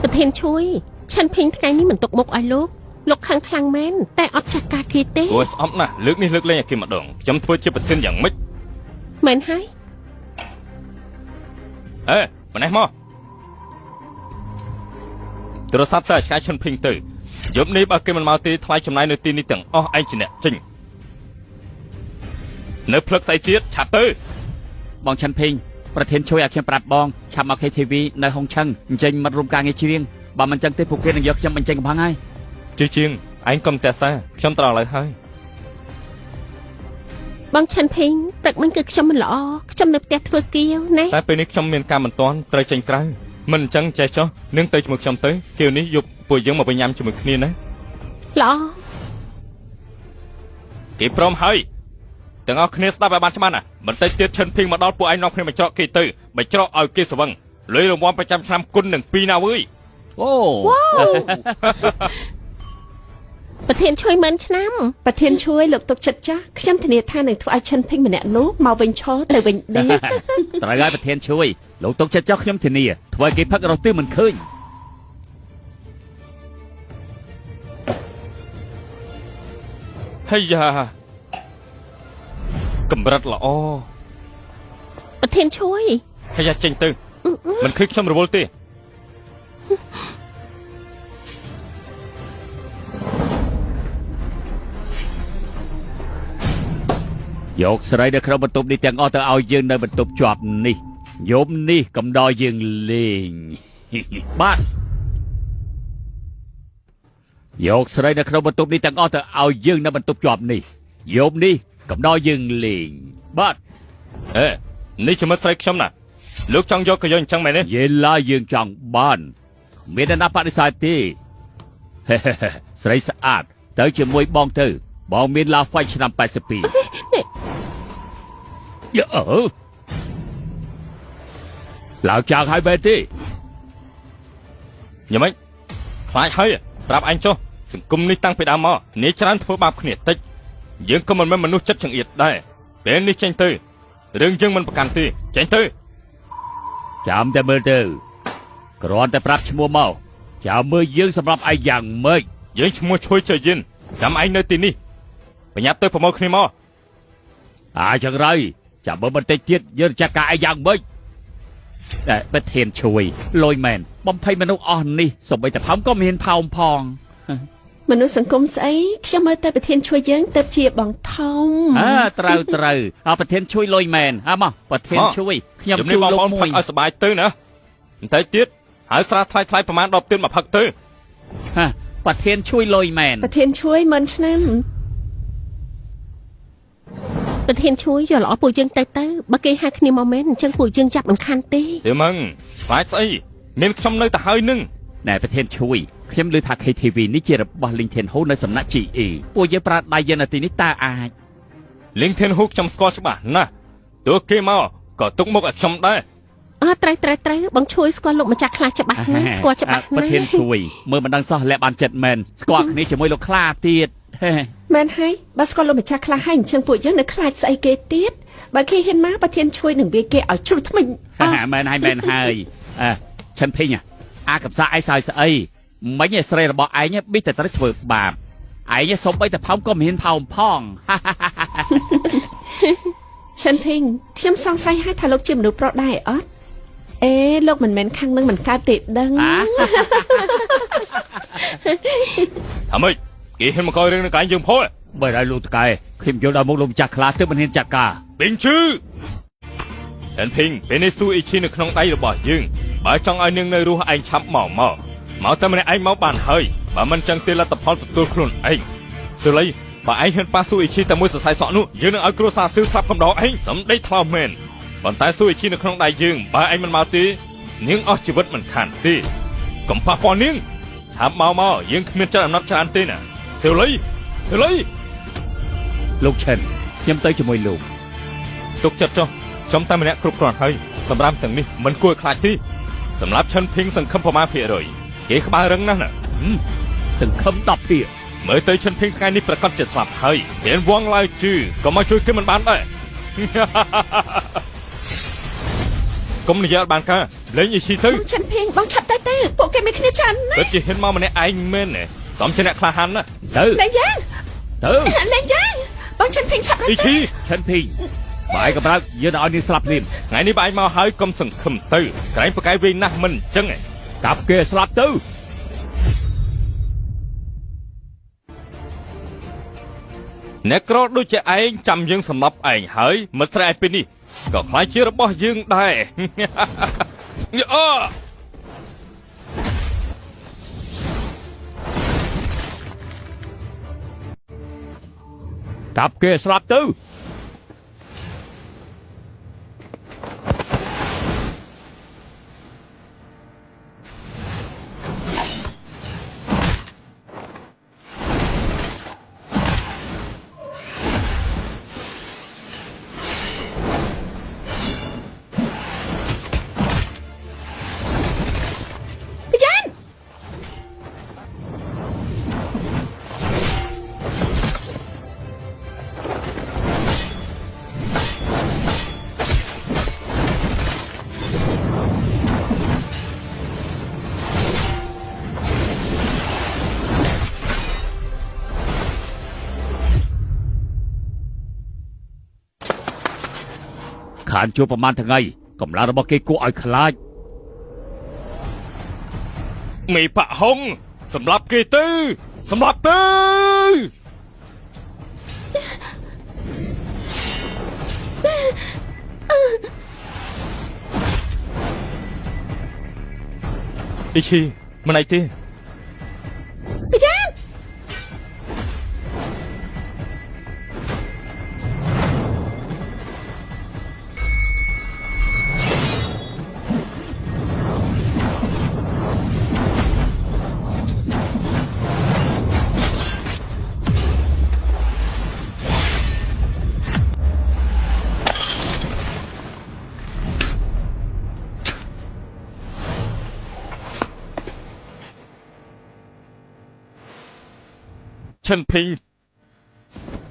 ប្រធានជួយឈិនភីងថ្ងៃនេះមិនទុកមុខឲ្យលោកលោកខឹងខ្លាំងមែនតែអត់ចាស់ការគេទេ គួរឲ្យស្អប់ណាស់លើកនេះលើកលែងឲ្យគេម្ដងខ្ញុំធ្វើជាប្រធានយ៉ាងម៉េច មែនហើយ អេម្នេះមកទូរស័ព្ទតើឆ្ងាយឈិនភីងទៅយប់នេះបើគេមិនមកទេថ្លៃចំណាយនៅទីនេះទាំងអស់ឯងជាអ្នកចេញនៅផ្លឹកស្អីទៀតឆាប់ទៅ បងឈិនភីងប្រធានជួយឲ្យខ្ញុំប្រាប់បងឆាប់មក KTV នៅហុងឆឹងអញ្ចឹងមិត្តរួមការងារច្រៀងបើមិនចឹងទេពួកគេនឹងយកខ្ញុំបញ្ចេញកំហឹងហើយ ជាជាងឯងកុំតែសាខ្ញុំត្រង់ឡើយហើយ បងឈិនភីងព្រឹកមិញគឺខ្ញុំមិនល្អខ្ញុំនៅផ្ទះធ្វើគៀវណា តែពេលនេះខ្ញុំមានការមិនទាន់ត្រូវចេញក្រៅមិនអញ្ចឹងចេះចុះនឹងទៅជាមួយខ្ញុំទៅគៀវនេះយប់ពួកយើងមកវិញញ៉ាំជាមួយគ្នាណា ល្អ គេព្រមហើយទាំងអស់គ្នាស្ដាប់ឲ្យបានច្បាស់ណាបន្តិចទៀតឈិនភីងមកដល់ពួកឯងនាំគ្នាមកច្រកគេទៅបញ្ច្រកឲ្យគេស្វឹងលុយរង្វាន់ប្រចាំឆ្នាំគុណនឹង2ណាវើយ អូ ប្រធានជួយមិនឆ្នាំ ប្រធានជួយលោកទុកចិត្តចាស់ខ្ញុំធានាថានឹងធ្វើឲ្យឈិនភីងម្នាក់នោះមកវិញឈរទៅវិញដេក ត្រូវហើយប្រធានជួយលោកទុកចិត្តចុះខ្ញុំធានាធ្វើឲ្យគេផឹករស់ទិសមិនឃើញ ហើយយ៉ាកម្រិតល្អ ប្រធានជួយ ហើយយ៉ាចេញទៅមិនឃើញខ្ញុំរវល់ទេ យកស្រីនៅក្នុងបន្ទប់នេះទាំងអស់ទៅឲ្យយើងនៅបន្ទប់ជាប់នេះយំនេះកំដរយើងលេង បាទយកស្រីនៅក្នុងបន្ទប់នេះទាំងអស់ទៅឲ្យយើងនៅបន្ទប់ជាប់នេះយំនេះកំដរយើងលេងបាទ អេនេះជាមិត្តស្រីខ្ញុំណាលោកចង់យកក៏យកអញ្ចឹងមែនទេ យេឡាយើងចង់បានគ្មានអ្នកណាបដិសេធទេ ហេហេហេស្រីស្អាតទៅជាមួយបងទៅ បងមានឡាហ្វាច់ឆ្នាំ82យ៉ាអឺឡើងចាងហើយបែរទេ យ៉ាងម៉េចខ្លាចហើយប្រាប់អញចុះសង្គមនេះតាំងពីដើមមកគ្នាច្រើនធ្វើបាបគ្នាតិចយើងក៏មិនមែនមនុស្សចិត្តចង្អៀតដែរពេលនេះចេញទៅរឿងយើងមិនប្រកាន់ទេចេញទៅ ចាំតែមើលទៅគ្រាន់តែប្រាប់ឈ្មោះមកចាំមើលយើងសម្រាប់ឯងយ៉ាងម៉េច យើងឈ្មោះឈួយចយិនចាំឯងនៅទីនេះបញ្ញាប់ទៅប្រមូលគ្នាមក អាចចឹងហើយចាំមើលបន្តិចទៀតយើងចាត់ការឯងយ៉ាងម៉េចតែប្រធានជួយលយមែនបំភ័យមនុស្សអស់នេះសូម្បីតែផោមក៏មានផោមផង មនុស្សសង្គមស្អីខ្ញុំមើលតែប្រធានជួយយើងទៅជាបងធំ អើត្រូវត្រូវអើប្រធានជួយលុយមែនអើមកប្រធានជួយខ្ញុំ ជំនា ជួយ ញបងប្អូន លោកមួយ ផឹកឲ្យសប្បាយទៅណាបន្តិចទៀតហើយស្រាថ្លៃថ្លៃប្រហែល10ទៀតមកផឹកទៅ ហាប្រធានជួយលុយមែន ប្រធានជួយមិនឆ្នាំ ប្រធានជួយយកល្អពួកយើងទៅទៅបើគេហៅគ្នាមកមែនអញ្ចឹងពួកយើងចាប់មិនខានទេ សៀមឹងខ្លាចស្អីមានខ្ញុំនៅទៅហើយនឹង ណែប្រធានជួយខ្ញុំឮថា KTV នេះជារបស់ Ling Tian Ho នៅសំណាក់ GE ពួកយើងប្រើដៃយើងនៅទីនេះតើអាច លៀងធានហ៊ូខ្ញុំស្គាល់ច្បាស់ណាស់ទោះគេមកក៏ទុកមុខឲ្យខ្ញុំដែរ អើត្រូវត្រូវត្រូវបងជួយស្គាល់លោកម្ចាស់ខ្លះច្បាស់ណាស់ស្គាល់ច្បាស់ ប្រ ណាស់ ធានជួយមើលមិនដឹងសោះលាក់បានចិត្តមែនស្គាល់គ្នាជាមួយលោកខ្លាទៀតហេ មែនហើយបើស្គាល់លោកម្ចាស់ខ្លះហើយអញ្ចឹងពួកយើងនៅខ្លាចស្អីគេទៀតបើគេហ៊ានមកប្រធានជួយនឹងវាគេឲ្យជ្រុះថ្មិញអស់ មែនហើយមែនហើយអើឈិនភីងអាកំសាឯងសើចស្អីមិញឯស្រីរបស់ឯងប៊ីតែត្រូវធ្វើបាបឯងសុំបីតែផោមក៏មិនហ៊ានផោមផង ឈិនភីងខ្ញុំសង្ស័យហើយថាលោកជាមនុស្សប្រុសដែរអត់អេលោកមិនមែនខាងនឹងមិនកើតទេដឹង អា ថាម៉េចគេហ៊ានមកករឿងនៅកន្លែងយើងផង បើឲ្យលោកតកែខ្ញុំយល់ដល់មុខលោកម្ចាស់ខ្លាទើបមិនហ៊ានចាត់ការ បិញជឺហិនភីងពេលនេះស៊ូអ៊ីឈីនៅក្នុងដៃរបស់យើងបើចង់ឲ្យនាងនៅរស់ឯងឆាប់មកមកមកតែម្នាក់ឯងមកបានហើយ បើមិនចឹងទេលទ្ធផលទទួលខ្លួនឯងស៊ូលីបើឯងហ៊ានប៉ះស៊ូអ៊ីឈីតែមួយសរសៃសក់នោះយើងនឹងឲ្យគ្រួសារស៊ឺស្លាប់កំដរឯងសំដីថ្លោមែនប៉ុន្តែស៊ូអ៊ីឈីនៅក្នុងដៃយើងបើឯងមិនមកទេនាងអស់ជីវិតមិនខានទេកុំប៉ះពាល់នាងឆាប់មកមកយើងគ្មានចិត្តអំណត់ច្រើនទេណាស៊ូលីស៊ូលី លោកឈិនខ្ញុំទៅជាមួយលោក ទុកចិត្តចុះខ្ញុំតែម្នាក់គ្រប់គ្រាន់ហើយសម្រាប់ទាំងនេះមិនគួរឲ្យខ្លាចទេសម្រាប់ឈិនភីងសង្ឃឹមប្រមាណភាគរយគេក្បាលរឹងណាស់ណា សង្ឃឹម10ភាគ មើលទៅឈិនភីងថ្ងៃនេះប្រកាសជាស្លាប់ហើយហ៊ានវងឡើយជឺក៏មកជួយគេមិនបានដែរ កុំនិយាយអត់បានការលេងអ៊ីស៊ីទៅ បងឆិនភីងបងឆាប់ទៅទៅពួកគេមានគ្នាច្រើនណាស់ ពិតជាហ៊ានមកម្នាក់ឯងមែនទេសំជាអ្នកក្លាហានណាស់ ទៅ លេងយ៉ាង ទៅ លេងយ៉ាងបងឆិនភីងឆាប់រត់ អ៊ីឈី ឈិនភីងបាយកម្រើកយើងនឹងឲ្យនាងស្លាប់ភ្លាម ថ្ងៃនេះបើឯងមកហើយកុំសង្ឃឹមទៅក្រែងប្រកែកវិញណាស់មិនអញ្ចឹងឯង កាប់គេស្លាប់ទៅ អ្នកក្រដូចជាឯងចាំយើងសម្លាប់ឯងហើយមិត្តស្រីឯងពេលនេះក៏ខ្លាចជារបស់យើងដែរ អឺ កាប់គេស្លាប់ទៅ ប្រយ៉ាន ខានជួបប្រហែលថ្ងៃកម្លាំងរបស់គេគួរឲ្យខ្លាច មេប៉ហុងសម្លាប់គេទៅសម្លាប់ទៅអ៊ីឈីមិនអីទេ ប្រយ៉ាន ឈិនភីង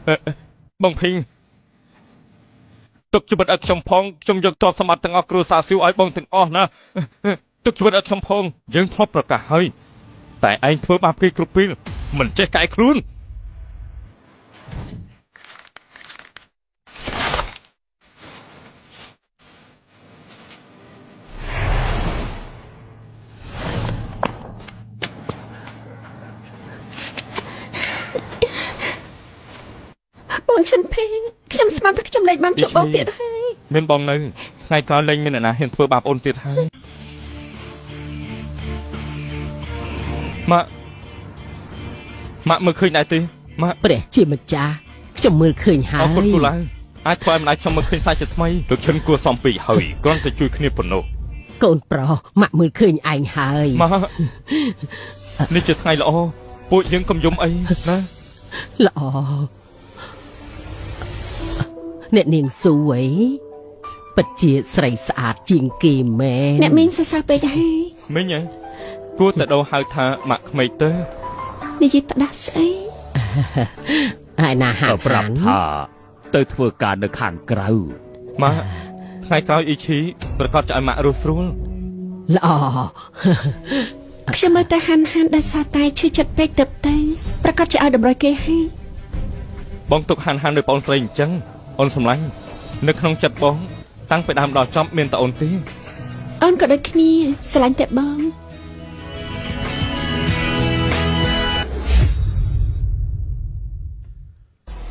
អឺបងភីងទុកជីវិតឲ្យខ្ញុំផងខ្ញុំយកទ្រព្យសម្បត្តិទាំងអស់គ្រួសារស៊ីវឲ្យបងទាំងអស់ណាទុកជីវិតឲ្យខ្ញុំផងយើងធ្លាប់ប្រកាសហើយតែឯងធ្វើបាបគេគ្រប់ពេលមិនចេះកែខ្លួន បងឆិនភីងខ្ញុំស្មានថាខ្ញុំលែងបានជួបបងទៀតហើយ មានបងនៅថ្ងៃក្រោយលែងមានអ្នកណាហ៊ានធ្វើបាបអូនទៀតហើយម៉ាក់ម៉ាក់មើលឃើញដែរទេម៉ាក់ ព្រះជាម្ចាស់ខ្ញុំមើលឃើញហើ អរគុណ យ គូឡាអាចធ្វើឲ្យម្ដាយខ្ញុំមើលឃើញសាច់ជាថ្មីលោកឈិនគួរសមពេកហើយគ្រាន់តែជួយគ្នាប៉ុណ្ណោះ កូនប្រុសម៉ាក់មើលឃើញឯងហើយ ម៉ាក់នេះជាថ្ងៃល្អពួកយើងកុំយំអីណា ល្អអ្នកនាងស៊ូអីពិតជាស្រីស្អាតជាងគេមែន អ្នកមីងសរសើរពេកហើយ មីងហ៎គួរតែដូរហៅថាម៉ាក់ក្មេកទៅ និយាយផ្ដាស់ស្អី ហើយណាហា ប្រាប់ថាទៅធ្វើការនៅខាងក្រៅ ម៉ាក់ថ្ងៃក្រោយអ៊ីឈីប្រកាសจะឲ្យម៉ាក់រស់ស្រួល ល្អ ខ្ញុំមើលតែហាន់ហាន់ដោយសារតែឈឺចិត្តពេកទៅទៅប្រកាសជាឲ្យតម្រុយគេហើយ បងទុកហាន់ហាន់ដោយបងស្រីអញ្ចឹងអូនសម្លាញ់នៅក្នុងចិត្តបង តាំងពីដើមដល់ចប់មានតែអូនទេ អូនក៏ដូចគ្នាស្រឡាញ់តែបង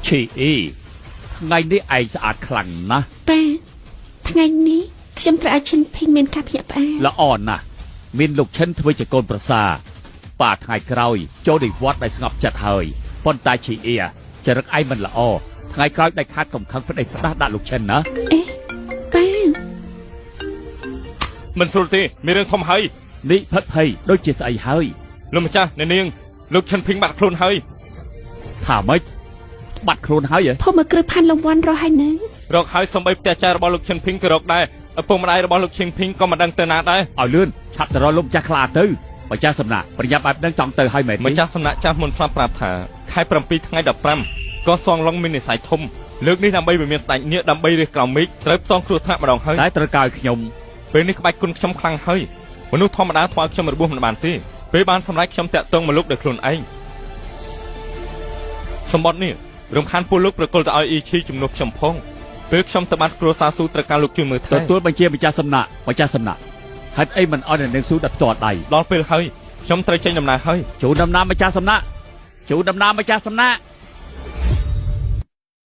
ឈីអ៊ីថ្ងៃនេះឯងស្អាតខ្លាំងណាស់ ប៉ាថ្ងៃនេះខ្ញុំត្រូវឲ្យឈិនភីងមានការភ្ញាក់ផ្អើល ល្អណាស់មានលោកឈិនធ្វើជាកូនប្រសា ប៉ាថ្ងៃក្រោយចូលនិវត្តន៍ដោយស្ងប់ចិត្តហើយប៉ុន្តែឈីអៀចរិតឯងមិនល្អថ្ងៃក្រោយដាច់ខាតកុំខឹងប្តីផ្ដាស់ដាក់លោកឈិនណា អេប៉ា មិនស្រួលទេមានរឿងធំហើយ នេះផិតភ័យដូចជាស្អីហើយ លោកម្ចាស់អ្នកនាងលោកឈិនភីងបាត់ខ្លួនហើយ ថាម៉េចបាត់ខ្លួនហើយហ៎ ភូមិគ្រឹះផាន់លំវ៉ាន់រស់ហើយនៅ រកហើយសំបីផ្ទះចែរបស់លោកឈិនភីងក៏រកដែរឪពុកម្ដាយរបស់លោកឈិនភីងក៏មិនដឹងទៅណាដែរ ឲ្យលឿនឆាប់ទៅរកលោកម្ចាស់ខ្លាទៅម្ចាស់សំណាក់ប្រញាប់បែបហ្នឹងចង់ទៅហើយមែនទេ ម្ចាស់សំណាក់ចាស់មុនស្លាប់ប្រាប់ថាខែ7ថ្ងៃ15ក៏សងឡុងមាននិស័យធំលើកនេះដើម្បីវិមានស្ដេចនាគដើម្បីរះក្រោមមេឃត្រូវផ្សងគ្រោះថ្នាក់ម្ដងហើយ តែត្រូវការឲ្យខ្ញុំ ពេលនេះក្បាច់គុណខ្ញុំខ្លាំងហើយមនុស្សធម្មតាធ្វើឲ្យខ្ញុំរបួសមិនបានទេពេលបានសម្រេចខ្ញុំតាក់ទងមកលោកដោយខ្លួនឯងសម្បត្តិនេះរំខានពួកលោកប្រគល់ទៅឲ្យអ៊ីឈីជំនួសខ្ញុំផងពេលខ្ញុំទៅបានគ្រួសារស៊ូត្រូវការលោកជួយមើលថែ ទទួលបញ្ជាម្ចាស់សំណាក់ម្ចាស់សំណាក់ហេតុអីមិនអត់អ្នកនាងស៊ូដល់ផ្ទាល់ដៃ ដល់ពេលហើយខ្ញុំត្រូវចេញដំណើរហើយ ជូនដំណើរម្ចាស់សំណាក់ជូនដំណើរម្ចាស់សំណាក់